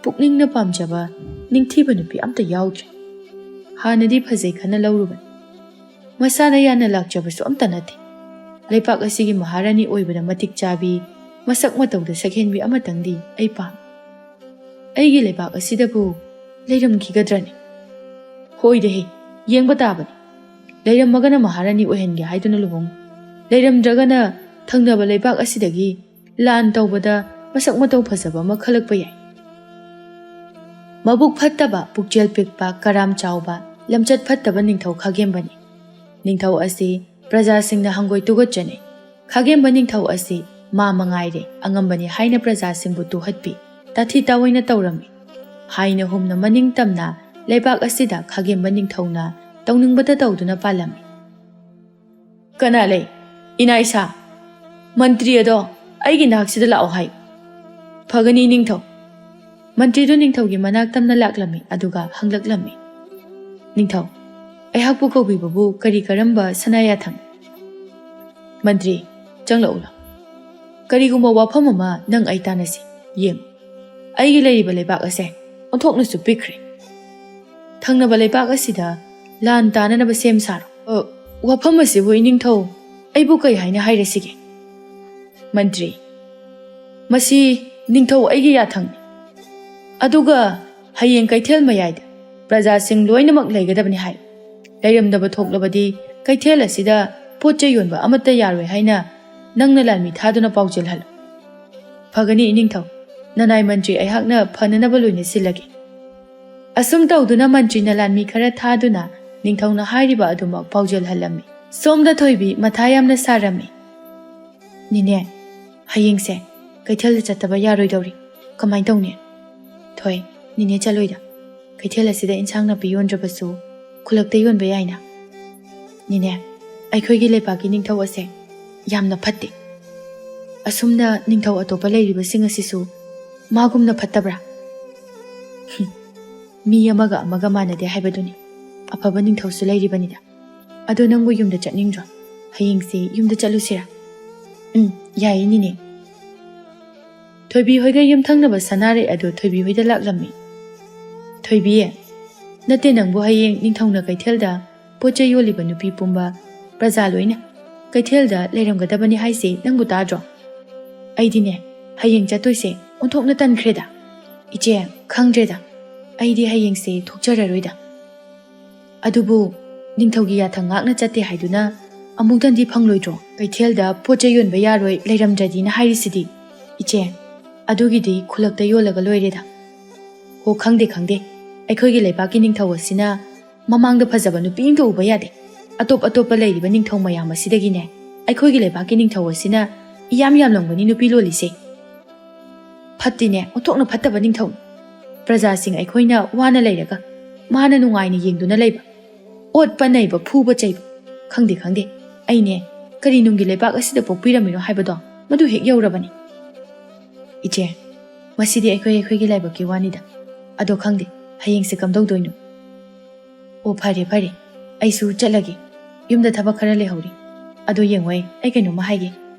ꯄꯨꯛꯅꯤꯡꯅ ꯄꯥꯝꯖꯕ, ꯅꯤꯡꯊꯤꯕ ꯅꯨꯄꯤ ꯑꯝꯇ ꯌꯥꯎꯗ꯭ꯔꯦ꯫ ꯍꯥꯟꯅꯗꯤ ꯐꯖꯩ ꯈꯟꯅ ꯂꯧꯔꯨꯕꯅꯤ꯫ ꯃꯁꯥꯅ ꯌꯥꯅ ꯂꯥꯛꯆꯕꯁꯨ ꯑꯝꯇ ꯅꯠꯇꯦ꯫ ꯂꯩꯄꯥꯛ ꯑꯁꯤꯒꯤ ꯃꯍꯥꯔꯥꯅꯤ ꯑꯣꯏꯕꯗ ꯃꯇꯤꯛ ꯆꯥꯕꯤ, ꯃꯁꯛ ꯃꯇꯧꯗ ꯁꯛꯍꯦꯟꯕꯤ ꯑꯃꯇꯪꯗꯤ ꯑꯩ ꯄꯥꯝꯃꯤ꯫ ꯑꯩꯒꯤ ꯂꯩꯕꯥꯛ ꯑꯁꯤꯗꯕꯨ ꯂꯩꯔꯝꯈꯤꯒꯗ꯭ꯔꯅꯦ? ꯍꯣꯏꯗꯍꯦ, ꯌꯦꯡꯕ ꯇꯥꯕꯅꯤ꯫ ꯂꯩꯔꯝꯃꯒꯅ ꯃꯍꯥꯔꯥꯅꯤ ꯑꯣꯏꯍꯟꯒꯦ ꯍꯥꯏꯗꯨꯅ ꯂꯨꯍꯣꯡ, ꯂꯩꯔꯝꯗ꯭ꯔꯒꯅ ꯊꯪꯅꯕ ꯂꯩꯕꯥꯛ ꯑꯁꯤꯗꯒꯤ ꯂꯥꯟ ꯇꯧꯕꯗ ꯃꯁꯛ ꯃꯇꯧ ꯐꯖꯕ ꯑꯃ ꯈꯜꯂꯛꯄ ꯌꯥꯏ꯫ ꯃꯕꯨꯛ ꯐꯠꯇꯕ, ꯄꯨꯛꯆꯦꯜ ꯄꯤꯛꯄ, ꯀꯔꯥꯝ ꯆꯥꯎꯕ, ꯂꯝꯆꯠ ꯐꯠꯇꯕ ꯅꯤꯡꯊꯧ ꯈꯥꯒꯦꯝꯕꯅꯤ꯫ ꯅꯤꯡꯊꯧ ꯑꯁꯤ ꯄ꯭ꯔꯖꯥꯁꯤꯡꯅ ꯍꯪꯒꯣꯏ ꯇꯨꯒꯠꯆꯅꯩ꯫ ꯈꯥꯒꯦꯝꯕ ꯅꯤꯡꯊꯧ ꯑꯁꯤ ꯃꯥ ꯃꯉꯥꯏꯔꯦ ꯑꯉꯝꯕꯅꯤ ꯍꯥꯏꯅ ꯄ꯭ꯔꯖꯥꯁꯤꯡꯕꯨ ꯇꯨꯍꯠꯄꯤ, ꯇꯥꯊꯤ ꯇꯥꯑꯣꯏꯅ ꯇꯧꯔꯝꯃꯤ꯫ ꯍꯥꯏꯅ ꯍꯨꯝꯅ ꯃꯅꯤꯡ ꯇꯝꯅ ꯂꯩꯕꯥꯛ ꯑꯁꯤꯗ ꯈꯥꯒꯦꯝꯕ ꯅꯤꯡꯊꯧꯅ ꯇꯧꯅꯤꯡꯕꯇ ꯇꯧꯗꯨꯅ ꯄꯥꯜꯂꯝꯃꯤ꯫ "ꯀꯅꯥ ꯂꯩ? ꯏꯅꯥ ꯏꯁꯥ, ꯃꯟꯇ꯭ꯔꯤ ꯑꯗꯣ ꯑꯩꯒꯤ ꯅꯥꯛꯁꯤꯗ ꯂꯥꯛꯑꯣ ꯍꯥꯏ꯫" "ꯐꯒꯅꯤ ꯅꯤꯡꯊꯧ꯫" ꯃꯟꯇ꯭ꯔꯤꯗꯨ ꯅꯤꯡꯊꯧꯒꯤ ꯃꯅꯥꯛ ꯇꯝꯅ ꯂꯥꯛꯂꯝꯃꯤ, ꯑꯗꯨꯒ ꯍꯪꯂꯛꯂꯝꯃꯤ, "ꯅꯤꯡꯊꯧ, ꯑꯩꯍꯥꯛꯄꯨ ꯀꯧꯕꯤꯕꯕꯨ ꯀꯔꯤ ꯀꯔꯝꯕ ꯁꯅꯥ ꯌꯥꯊꯪ?" "ꯃꯟꯇ꯭ꯔꯤ, ꯆꯪꯂꯛꯎ ꯂꯥꯎ꯫" ꯀꯔꯤꯒꯨꯝꯕ ꯋꯥꯐꯝ ꯑꯃ ꯅꯪ ꯑꯩ ꯇꯥꯟꯅꯁꯤ꯫ ꯌꯦꯡ, ꯑꯩꯒꯤ ꯂꯩꯔꯤꯕ ꯂꯩꯕꯥꯛ ꯑꯁꯦ ꯑꯣꯟꯊꯣꯛꯅꯁꯨ ꯄꯤꯛꯈ꯭ꯔꯦ꯫ ꯊꯪꯅꯕ ꯂꯩꯕꯥꯛ ꯑꯁꯤꯗ ꯂꯥꯟ ꯇꯥꯅꯅꯕ ꯁꯦꯝ ꯁꯥꯔꯣ꯫ ꯑ, ꯋꯥꯐꯝ ꯑꯁꯤꯕꯨ ꯏꯅꯤꯡꯊꯧ, ꯑꯩꯕꯨ ꯀꯩ ꯍꯥꯏꯅ ꯍꯥꯏꯔꯁꯤꯒꯦ? ꯃꯟꯇ꯭ꯔꯤ, ꯃꯁꯤ ꯅꯤꯡꯊꯧ ꯑꯩꯒꯤ ꯌꯥꯊꯪꯅꯤ꯫ ꯑꯗꯨꯒ ꯍꯌꯦꯡ ꯀꯩꯊꯦꯜ ꯃꯌꯥꯏꯗ ꯄ꯭ꯔꯖꯥꯁꯤꯡ ꯂꯣꯏꯅꯃꯛ ꯂꯩꯒꯗꯕꯅꯤ ꯍꯥꯏ꯫ ꯂꯩꯔꯝꯗꯕ ꯊꯣꯛꯂꯕꯗꯤ ꯀꯩꯊꯦꯜ ꯑꯁꯤꯗ ꯄꯣꯠ ꯆꯩ ꯌꯣꯟꯕ ꯑꯃꯠꯇ ꯌꯥꯔꯣꯏ ꯍꯥꯏꯅ ꯅꯪꯅ ꯂꯥꯟꯃꯤ ꯊꯥꯗꯨꯅ ꯄꯥꯎꯖꯦꯜꯍꯜꯂꯨ꯫ ꯐꯒꯅꯤ ꯏꯅꯤꯡꯊꯧ, ꯅꯅꯥꯏ ꯃꯟꯇ꯭ꯔꯤ ꯑꯩꯍꯥꯛꯅ ꯐꯅꯅꯕ ꯂꯣꯏꯅ ꯁꯤꯜꯂꯒꯦ꯫ ꯑꯁꯨꯝ ꯇꯧꯗꯨꯅ ꯃꯟꯇ꯭ꯔꯤꯅ ꯂꯥꯟꯃꯤ ꯈꯔ ꯊꯥꯗꯨꯅ ꯅꯤꯡꯊꯧꯅ ꯍꯥꯏꯔꯤꯕ ꯑꯗꯨꯃꯛ ꯄꯥꯎꯖꯦꯜꯍꯜꯂꯝꯃꯤ꯫ ꯁꯣꯝꯗ ꯊꯣꯏꯕꯤ ꯃꯊꯥ ꯌꯥꯝꯅ ꯁꯥꯔꯝꯃꯤ꯫ "ꯅꯦꯅꯦ, ꯍꯌꯦꯡꯁꯦ ꯀꯩꯊꯦꯜꯗ ꯆꯠꯇꯕ ꯌꯥꯔꯣꯏꯗꯧꯔꯤ꯫ ꯀꯃꯥꯏꯅ ꯇꯧꯅꯤ?" "ꯊꯣꯏ, ꯅꯦꯅꯦ ꯆꯠꯂꯣꯏꯗ꯫ ꯀꯩꯊꯦꯜ ꯑꯁꯤꯗ ꯏꯟꯁꯥꯡ ꯅꯥꯄꯤ ꯌꯣꯟꯗ꯭ꯔꯕꯁꯨ ꯈꯨꯜꯂꯛꯇ ꯌꯣꯟꯕ ꯌꯥꯏꯅ꯫ ꯅꯦꯅꯦ, ꯑꯩꯈꯣꯏꯒꯤ ꯂꯩꯕꯥꯛꯀꯤ ꯅꯤꯡꯊꯧ ꯑꯁꯦ ꯌꯥꯝꯅ ꯐꯠꯇꯦ꯫ ꯑꯁꯨꯝꯅ ꯅꯤꯡꯊꯧ ꯑꯇꯣꯞꯄ ꯂꯩꯔꯤꯕꯁꯤꯡ ꯑꯁꯤꯁꯨ ꯃꯥꯒꯨꯝꯅ ꯐꯠꯇꯕ꯭ꯔꯥ?" "ꯍꯨꯝ, ꯃꯤ ꯑꯃꯒ ꯑꯃꯒ ꯃꯥꯟꯅꯗꯦ ꯍꯥꯏꯕꯗꯨꯅꯤ꯫ ꯑꯐꯕ ꯅꯤꯡꯊꯧꯁꯨ ꯂꯩꯔꯤꯕꯅꯤꯗ꯫ ꯑꯗꯣ ꯅꯪꯕꯨ ꯌꯨꯝꯗ ꯆꯠꯅꯤꯡꯗ꯭ꯔꯣ? ꯍꯌꯦꯡꯁꯦ ꯌꯨꯝꯗ ꯆꯠꯂꯨꯁꯤꯔꯥ?" "ꯎꯝ, ꯌꯥꯏꯌꯦ ꯅꯦꯅꯦ꯫" ꯊꯣꯏꯕꯤ ꯍꯣꯏꯒ ꯌꯨꯝꯊꯪꯅꯕ ꯁꯅꯥꯔꯩ ꯑꯗꯨ ꯊꯣꯏꯕꯤ ꯍꯣꯏꯗ ꯂꯥꯛꯂꯝꯃꯤ꯫ "ꯊꯣꯏꯕꯤ, ꯅꯠꯇꯦ, ꯅꯪꯕꯨ ꯍꯌꯦꯡ ꯅꯤꯡꯊꯧꯅ ꯀꯩꯊꯦꯜꯗ ꯄꯣꯠ ꯆꯩ ꯌꯣꯜꯂꯤꯕ ꯅꯨꯄꯤ ꯄꯨꯝꯕ, ꯄ꯭ꯔꯖꯥ ꯂꯣꯏꯅ ꯀꯩꯊꯦꯜꯗ ꯂꯩꯔꯝꯒꯗꯕꯅꯤ ꯍꯥꯏꯁꯦ ꯅꯪꯕꯨ ꯇꯥꯗ꯭ꯔꯣ?" "ꯑꯩꯗꯤꯅꯦ, ꯍꯌꯦꯡ ꯆꯠꯇꯣꯏꯁꯦ ꯑꯣꯟꯊꯣꯛꯅ ꯇꯟꯈ꯭ꯔꯦꯗ꯫ ꯏꯆꯦ, ꯈꯪꯗ꯭ꯔꯦꯗ, ꯑꯩꯗꯤ ꯍꯌꯦꯡꯁꯦ ꯊꯣꯛꯆꯔꯔꯣꯏꯗ꯫ ꯑꯗꯨꯕꯨ ꯅꯤꯡꯊꯧꯒꯤ ꯌꯥꯊꯪ ꯉꯥꯛꯅ ꯆꯠꯇꯦ ꯍꯥꯏꯗꯨꯅ ꯑꯃꯨꯛꯇꯪꯗꯤ ꯐꯪꯂꯣꯏꯗ꯭ꯔꯣ? ꯀꯩꯊꯦꯜꯗ ꯄꯣꯠ ꯆꯩ ꯌꯣꯟꯕ ꯌꯥꯔꯣꯏ ꯂꯩꯔꯝꯗ꯭ꯔꯗꯤꯅ ꯍꯥꯏꯔꯤꯁꯤꯗꯤ꯫ ꯏꯆꯦ, ꯑꯗꯨꯒꯤꯗꯤ ꯈꯨꯜꯂꯛꯇ ꯌꯣꯜꯂꯒ ꯂꯣꯏꯔꯦꯗ꯫" "ꯍꯣ, ꯈꯪꯗꯦ, ꯈꯪꯗꯦ꯫ ꯑꯩꯈꯣꯏꯒꯤ ꯂꯩꯕꯥꯛꯀꯤ ꯅꯤꯡꯊꯧ ꯑꯁꯤꯅ ꯃꯃꯥꯡꯗ ꯐꯖꯕ ꯅꯨꯄꯤ ꯑꯃꯇ ꯎꯕ ꯌꯥꯗꯦ꯫ ꯑꯇꯣꯞ ꯑꯇꯣꯞꯄ ꯂꯩꯔꯤꯕ ꯅꯤꯡꯊꯧ ꯃꯌꯥꯝ ꯑꯁꯤꯗꯒꯤꯅꯦ ꯑꯩꯈꯣꯏꯒꯤ ꯂꯩꯕꯥꯛꯀꯤ ꯅꯤꯡꯊꯧ ꯑꯁꯤꯅ ꯏꯌꯥꯝ ꯌꯥꯝꯂꯝꯒꯅꯤ ꯅꯨꯄꯤ ꯂꯣꯜꯂꯤꯁꯦ꯫ ꯐꯠꯇꯦꯅꯦ, ꯑꯣꯟꯊꯣꯛꯅ ꯐꯠꯇꯕ ꯅꯤꯡꯊꯧꯅꯤ꯫ ꯄ꯭ꯔꯖꯥꯁꯤꯡ ꯑꯩꯈꯣꯏꯅ ꯋꯥꯅ ꯂꯩꯔꯒ ꯃꯥꯅ ꯅꯨꯡꯉꯥꯏꯅ ꯌꯦꯡꯗꯨꯅ ꯂꯩꯕ, ꯑꯣꯠꯄ ꯅꯩꯕ, ꯐꯨꯕ ꯆꯩꯕ꯫ ꯈꯪꯗꯦ, ꯈꯪꯗꯦ꯫ ꯑꯩꯅꯦ, ꯀꯔꯤ ꯅꯨꯡꯒꯤ ꯂꯩꯕꯥꯛ ꯑꯁꯤꯗ ꯄꯣꯛꯄꯤꯔꯝꯃꯤꯅꯣ ꯍꯥꯏꯕꯗꯣ ꯃꯗꯨ ꯍꯦꯛ ꯌꯧꯔꯕꯅꯤ꯫" "ꯏꯆꯦ, ꯃꯁꯤꯗꯤ ꯑꯩꯈꯣꯏ ꯑꯩꯈꯣꯏꯒꯤ ꯂꯥꯏꯕꯛꯀꯤ ꯋꯥꯅꯤꯗ꯫ ꯑꯗꯣ ꯈꯪꯗꯦ, ꯍꯌꯦꯡꯁꯦ ꯀꯝꯗꯧꯗꯣꯏꯅꯣ?" "ꯑꯣ, ꯐꯔꯦ, ꯐꯔꯦ꯫ ꯑꯩꯁꯨ ꯆꯠꯂꯒꯦ꯫ ꯌꯨꯝꯗ ꯊꯕꯛ ꯈꯔ ꯂꯩꯍꯧꯔꯤ꯫ ꯑꯗꯣ ꯌꯦꯡꯉꯣ, ꯑꯩ ꯀꯩꯅꯣꯝꯃ ꯍꯥꯏꯒꯦ꯫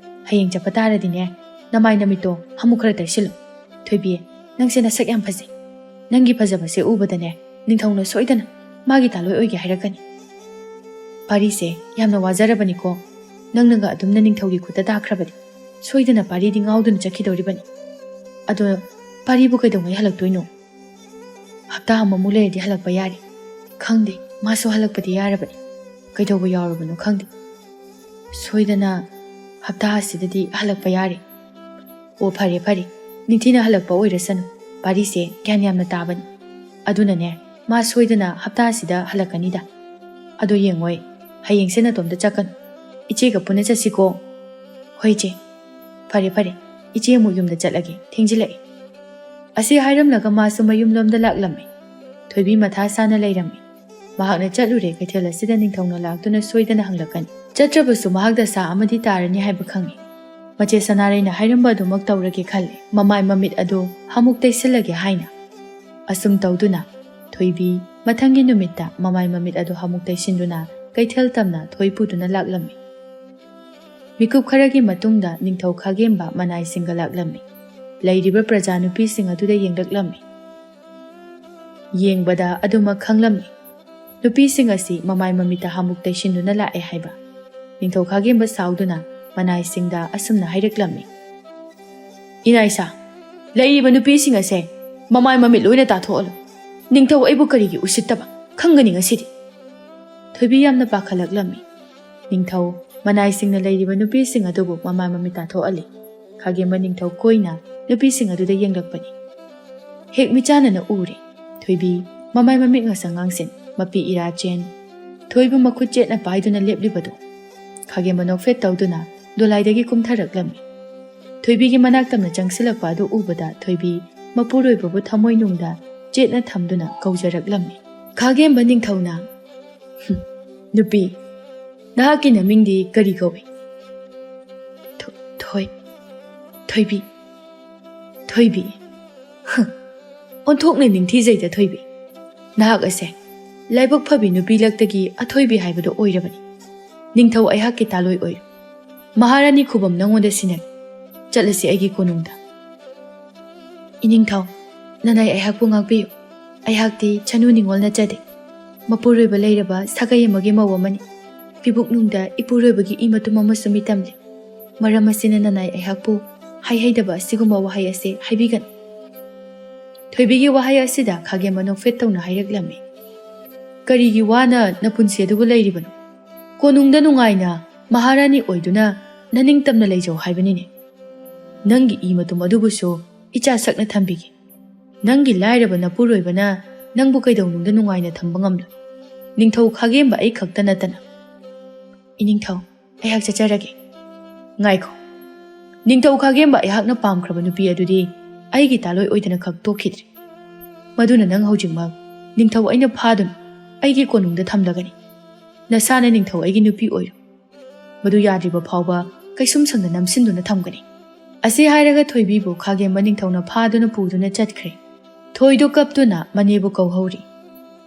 ꯍꯌꯦꯡ ꯆꯠꯄ ꯇꯥꯔꯗꯤꯅꯦ, ꯅꯃꯥꯏ ꯅꯃꯤꯠꯇꯣ ꯍꯥꯃꯨꯛ ꯈꯔ ꯇꯩꯁꯤꯜꯂꯨ꯫ ꯊꯣꯏꯕꯤ, ꯅꯪꯁꯦ ꯅꯁꯛ ꯌꯥꯝ ꯐꯖꯩ꯫ ꯅꯪꯒꯤ ꯐꯖꯕꯁꯦ ꯎꯕꯗꯅꯦ, ꯅꯤꯡꯊꯧꯅ ꯁꯣꯏꯗꯅ ꯃꯥꯒꯤ ꯇꯥꯂꯣꯏ ꯑꯣꯏꯒꯦ ꯍꯥꯏꯔꯛꯀꯅꯤ꯫ ꯄꯥꯔꯤꯁꯦ ꯌꯥꯝꯅ ꯋꯥꯖꯔꯕꯅꯤꯀꯣ꯫ ꯅꯪꯅꯒ ꯑꯗꯨꯝꯅ ꯅꯤꯡꯊꯧꯒꯤ ꯈꯨꯠꯇ ꯇꯥꯈ꯭ꯔꯕꯗꯤ ꯁꯣꯏꯗꯅ ꯄꯥꯔꯤꯗꯤ ꯉꯥꯎꯗꯨꯅ ꯆꯠꯈꯤꯗꯧꯔꯤꯕꯅꯤ꯫ ꯑꯗꯣ ꯄꯥꯔꯤꯕꯨ ꯀꯩꯗꯧꯉꯩ ꯍꯜꯂꯛꯇꯣꯏꯅꯣ? ꯍꯞꯇꯥ ꯑꯃꯃꯨꯛ ꯂꯩꯔꯗꯤ ꯍꯜꯂꯛꯄ ꯌꯥꯔꯦ꯫ ꯈꯪꯗꯦ, ꯃꯥꯁꯨ ꯍꯜꯂꯛꯄꯗꯤ ꯌꯥꯔꯕꯅꯤ꯫ ꯀꯩꯗꯧꯕ ꯌꯥꯎꯔꯕꯅꯣ ꯈꯪꯗꯦ꯫ ꯁꯣꯏꯗꯅ ꯍꯞꯇꯥ ꯑꯁꯤꯗꯗꯤ ꯍꯜꯂꯛꯄ ꯌꯥꯔꯦ꯫ ꯑꯣ, ꯐꯔꯦ ꯐꯔꯦ, ꯅꯤꯡꯊꯤꯅ ꯍꯜꯂꯛꯄ ꯑꯣꯏꯔꯁꯅꯨ꯫ ꯄꯥꯔꯤꯁꯦ ꯒ꯭ꯌꯥꯟ ꯌꯥꯝꯅ ꯇꯥꯕꯅꯤ꯫ ꯑꯗꯨꯅꯅꯦ, ꯃꯥ ꯁꯣꯏꯗꯅ ꯍꯞꯇꯥ ꯑꯁꯤꯗ ꯍꯜꯂꯛꯀꯅꯤꯗ꯫ ꯑꯗꯣ ꯌꯦꯡꯉꯣꯏ, ꯍꯌꯦꯡꯁꯦ ꯅꯇꯣꯝꯇ ꯆꯠꯀꯅꯨ꯫ ꯏꯆꯦꯒ ꯄꯨꯟꯅ ꯆꯠꯁꯤꯀꯣ꯫ ꯍꯣꯏ ꯏꯆꯦ꯫ ꯐꯔꯦ ꯐꯔꯦ, ꯏꯆꯦ ꯑꯃꯨꯛ ꯌꯨꯝꯗ ꯆꯠꯂꯒꯦ, ꯊꯦꯡꯖꯤꯜꯂꯛꯑꯦ꯫ ꯑꯁꯤ ꯍꯥꯏꯔꯝꯂꯒ ꯃꯥꯁꯨ ꯃꯌꯨꯝꯂꯣꯝꯗ ꯂꯥꯛꯂꯝꯃꯤ꯫ ꯊꯣꯏꯕꯤ ꯃꯊꯥ ꯁꯥꯅ ꯂꯩꯔꯝꯃꯤ꯫ ꯃꯍꯥꯛꯅ ꯆꯠꯂꯨꯔꯦ ꯀꯩꯊꯦꯜ ꯑꯁꯤꯗ ꯅꯤꯡꯊꯧꯅ ꯂꯥꯛꯇꯨꯅ ꯁꯣꯏꯗꯅ ꯍꯪꯂꯛꯀꯅꯤ꯫ ꯆꯠꯇ꯭ꯔꯕꯁꯨ ꯃꯍꯥꯛ ꯗꯁꯥ ꯑꯃꯗꯤ ꯇꯥꯔꯅꯤ ꯍꯥꯏꯕ ꯈꯪꯉꯤ꯫ ꯃꯆꯦ ꯁꯅꯥꯔꯩꯅ ꯍꯥꯏꯔꯝꯕ ꯑꯗꯨꯃꯛ ꯇꯧꯔꯒꯦ ꯈꯜꯂꯦ꯫ ꯃꯃꯥꯏ ꯃꯃꯤꯠ ꯑꯗꯨ ꯍꯥꯃꯨꯛ ꯇꯩꯁꯤꯜꯂꯒꯦ ꯍꯥꯏꯅ꯫ ꯑꯁꯨꯝ ꯇꯧꯗꯨꯅ ꯊꯣꯏꯕꯤ ꯃꯊꯪꯒꯤ ꯅꯨꯃꯤꯠꯇ ꯃꯃꯥꯏ ꯃꯃꯤꯠ ꯑꯗꯨ ꯍꯥꯃꯨꯛ ꯇꯩꯁꯤꯟꯗꯨꯅ ꯀꯩꯊꯦꯜ ꯇꯝꯅ ꯊꯣꯏ ꯄꯨꯗꯨꯅ ꯂꯥꯛꯂꯝꯃꯤ꯫ ꯃꯤꯀꯨꯞ ꯈꯔꯒꯤ ꯃꯇꯨꯡꯗ ꯅꯤꯡꯊꯧ ꯈꯥꯒꯦꯝꯕ ꯃꯅꯥꯏꯁꯤꯡꯒ ꯂꯥꯛꯂꯝꯃꯤ꯫ ꯂꯩꯔꯤꯕ ꯄ꯭ꯔꯖꯥ ꯅꯨꯄꯤꯁꯤꯡ ꯑꯗꯨꯗ ꯌꯦꯡꯂꯛꯂꯝꯃꯤ꯫ ꯌꯦꯡꯕꯗ ꯑꯗꯨꯃꯛ ꯈꯪꯂꯝꯃꯤ꯫ ꯅꯨꯄꯤꯁꯤꯡ ꯑꯁꯤ ꯃꯃꯥꯏ ꯃꯃꯤꯠꯇ ꯍꯥꯃꯨꯛ ꯇꯩꯁꯤꯟꯗꯨꯅ ꯂꯥꯛꯑꯦ ꯍꯥꯏꯕ꯫ ꯅꯤꯡꯊꯧ ꯈꯥꯒꯦꯝꯕ ꯁꯥꯎꯗꯨꯅ ꯃꯅꯥꯏꯁꯤꯡꯗ ꯑꯁꯨꯝꯅ ꯍꯥꯏꯔꯛꯂꯝꯃꯤ꯫ ꯏꯅꯥꯏꯁꯥ, ꯂꯩꯔꯤꯕ ꯅꯨꯄꯤꯁꯤꯡ ꯑꯁꯦ ꯃꯃꯥꯏ ꯃꯃꯤꯠ ꯂꯣꯏꯅ ꯇꯥꯊꯣꯛꯍꯜꯂꯨ꯫ ꯅꯤꯡꯊꯧ ꯑꯩꯕꯨ ꯀꯔꯤꯒꯤ ꯎꯁꯤꯠꯇꯕ ꯈꯪꯒꯅꯤ ꯉꯁꯤꯗꯤ꯫ ꯊꯣꯏꯕꯤ ꯌꯥꯝꯅ ꯄꯥꯈꯠꯂꯛꯂꯝꯃꯤ꯫ ꯅꯤꯡꯊꯧ ꯃꯅꯥꯏꯁꯤꯡꯅ ꯂꯩꯔꯤꯕ ꯅꯨꯄꯤꯁꯤꯡ ꯑꯗꯨꯕꯨ ꯃꯃꯥꯏ ꯃꯃꯤꯠ ꯇꯥꯊꯣꯛꯍꯜꯂꯤ꯫ ꯈꯥꯒꯦꯝꯕ ꯅꯤꯡꯊꯧ ꯀꯣꯏꯅ ꯅꯨꯄꯤꯁꯤꯡ ꯑꯗꯨꯗ ꯌꯦꯡꯂꯛꯄꯅꯤ꯫ ꯍꯦꯛ ꯃꯤꯠꯆꯥꯟꯅꯅ ꯎꯔꯦ꯫ ꯊꯣꯏꯕꯤ ꯃꯃꯥꯏ ꯃꯃꯤꯠ ꯉꯁꯪ ꯉꯥꯡꯁꯤꯟ, ꯃꯄꯤ ꯏꯔꯥ ꯆꯦꯟ, ꯊꯣꯏꯕꯨ ꯃꯈꯨꯠ ꯆꯦꯠꯅ ꯄꯥꯏꯗꯨꯅ ꯂꯦꯞꯂꯤꯕꯗꯨ꯫ ꯈꯥꯒꯦꯝꯕ ꯅꯣꯛꯐꯦꯠ ꯇꯧꯗꯨꯅ ꯗꯣꯂꯥꯏꯗꯒꯤ ꯀꯨꯝꯊꯔꯛꯂꯝꯃꯤ꯫ ꯊꯣꯏꯕꯤꯒꯤ ꯃꯅꯥꯛ ꯇꯝꯅ ꯆꯪꯁꯤꯜꯂꯛꯄ ꯑꯗꯨ ꯎꯕꯗ ꯊꯣꯏꯕꯤ ꯃꯄꯨꯔꯣꯏꯕꯕꯨ ꯊꯃꯣꯏꯅꯨꯡꯗ ꯆꯦꯠꯅ ꯊꯝꯗꯨꯅ ꯀꯧꯖꯔꯛꯂꯝꯃꯤ꯫ ꯈꯥꯒꯦꯝꯕ ꯅꯤꯡꯊꯧꯅ, "ꯍꯨꯝ, ꯅꯨꯄꯤ, ꯅꯍꯥꯛꯀꯤ ꯅꯃꯤꯡꯗꯤ ꯀꯔꯤ ꯀꯧꯏ?" "ꯊꯣ-, ꯊꯣꯏ-, ꯊꯣꯏꯕꯤ, ꯊꯣꯏꯕꯤ꯫ ꯍ, ꯑꯣꯟꯊꯣꯛꯅ ꯅꯤꯡꯊꯤꯖꯩꯗ ꯊꯣꯏꯕꯤ꯫ ꯅꯍꯥꯛ ꯑꯁꯦ ꯂꯥꯏꯕꯛ ꯐꯕꯤ ꯅꯨꯄꯤ ꯂꯛꯇꯒꯤ ꯑꯊꯣꯏꯕꯤ ꯍꯥꯏꯕꯗꯨ ꯑꯣꯏꯔꯕꯅꯤ꯫ ꯅꯤꯡꯊꯧ ꯑꯩꯍꯥꯛꯀꯤ ꯇꯥꯂꯣꯏ ꯑꯣꯏꯔꯣ꯫ ꯃꯍꯥꯔꯥꯅꯤ ꯈꯨꯕꯝ ꯅꯪꯉꯣꯟꯗ ꯁꯤꯟꯅꯔꯦ꯫ ꯆꯠꯂꯁꯤ ꯑꯩꯒꯤ ꯀꯣꯅꯨꯡꯗ꯫ ꯏꯅꯤꯡꯊꯧ, ꯅꯅꯥꯏ ꯑꯩꯍꯥꯛꯄꯨ ꯉꯥꯛꯄꯤꯌꯨ꯫ ꯑꯩꯍꯥꯛꯇꯤ ꯆꯅꯨ ꯅꯤꯉꯣꯜ ꯅꯠꯆꯗꯦ꯫ ꯃꯄꯨꯔꯣꯏꯕ ꯂꯩꯔꯕ ꯁꯥꯒꯩ ꯑꯃꯒꯤ ꯃꯧ ꯑꯃꯅꯤ꯫ ꯄꯤꯕꯨꯛꯅꯨꯡꯗ ꯏꯄꯨꯔꯣꯏꯕꯒꯤ ꯏ ꯃꯇꯨꯝ ꯑꯃꯁꯨ ꯃꯤꯇꯝꯂꯦ꯫ ꯃꯔꯝ ꯑꯁꯤꯅ ꯅꯅꯥꯏ ꯑꯩꯍꯥꯛꯄꯨ ꯍꯥꯏꯍꯩꯗꯕ ꯑꯁꯤꯒꯨꯝꯕ ꯋꯥꯍꯩ ꯑꯁꯤ ꯍꯥꯏꯕꯤꯒꯅꯨ꯫ ꯊꯣꯏꯕꯤꯒꯤ ꯋꯥꯍꯩ ꯑꯁꯤꯗ ꯈꯥꯒꯦꯝꯕ ꯅꯣꯛꯐꯦꯠ ꯇꯧꯅ ꯍꯥꯏꯔꯛꯂꯝꯃꯤ꯫ ꯀꯔꯤꯒꯤ ꯋꯥꯅ ꯅꯄꯨꯟꯁꯤ ꯑꯗꯨꯕꯨ ꯂꯩꯔꯤꯕꯅꯣ? ꯀꯣꯅꯨꯡꯗ ꯅꯨꯡꯉꯥꯏꯅ ꯃꯍꯥꯔꯥꯅꯤ ꯑꯣꯏꯗꯨꯅ ꯅꯅꯤꯡꯇꯝꯅ ꯂꯩꯖꯧ ꯍꯥꯏꯕꯅꯤꯅꯦ꯫ ꯅꯪꯒꯤ ꯏ ꯃꯇꯨꯝ ꯑꯗꯨꯕꯨꯁꯨ ꯏꯆꯥ ꯁꯛꯅ ꯊꯝꯕꯤꯒꯦ꯫ ꯅꯪꯒꯤ ꯂꯥꯏꯔꯕ ꯅꯄꯨꯔꯣꯏꯕꯅ ꯅꯪꯕꯨ ꯀꯩꯗꯧꯅꯨꯡꯗ ꯅꯨꯡꯉꯥꯏꯅ ꯊꯝꯕ ꯉꯝꯂꯣꯏ꯫ ꯅꯤꯡꯊꯧ ꯈꯥꯒꯦꯝꯕ ꯑꯩ ꯈꯛꯇ ꯅꯠꯇꯅ꯫ ꯏꯅꯤꯡꯊꯧ, ꯑꯩꯍꯥꯛ ꯆꯠꯆꯔꯒꯦ꯫ ꯉꯥꯏꯈꯣ꯫ ꯅꯤꯡꯊꯧ ꯈꯥꯒꯦꯝꯕ ꯑꯩꯍꯥꯛꯅ ꯄꯥꯝꯈ꯭ꯔꯕ ꯅꯨꯄꯤ ꯑꯗꯨꯗꯤ ꯑꯩꯒꯤ ꯇꯥꯂꯣꯏ ꯑꯣꯏꯗꯅ ꯈꯛ ꯇꯣꯛꯈꯤꯗ꯭ꯔꯦ꯫ ꯃꯗꯨꯅ ꯅꯪ ꯍꯧꯖꯤꯛꯃꯛ ꯅꯤꯡꯊꯧ ꯑꯩꯅ ꯐꯥꯗꯨꯅ ꯑꯩꯒꯤ ꯀꯣꯅꯨꯡꯗ ꯊꯝꯂꯒꯅꯤ꯫ ꯅꯁꯥꯅ ꯅꯤꯡꯊꯧ ꯑꯩꯒꯤ ꯅꯨꯄꯤ ꯑꯣꯏꯔꯣ꯫ ꯃꯗꯨ ꯌꯥꯗ꯭ꯔꯤꯕ ꯐꯥꯎꯕ ꯀꯩꯁꯨꯝꯁꯪꯗ ꯅꯝꯁꯤꯟꯗꯨꯅ ꯊꯝꯒꯅꯤ꯫ ꯑꯁꯤ ꯍꯥꯏꯔꯒ ꯊꯣꯏꯕꯤꯕꯨ ꯈꯥꯒꯦꯝꯕ ꯅꯤꯡꯊꯧꯅ ꯐꯥꯗꯨꯅ ꯄꯨꯗꯨꯅ ꯆꯠꯈ꯭ꯔꯦ꯫ ꯊꯣꯏꯗꯣ ꯀꯞꯇꯨꯅ ꯃꯅꯦꯕꯨ ꯀꯧꯍꯧꯔꯤ꯫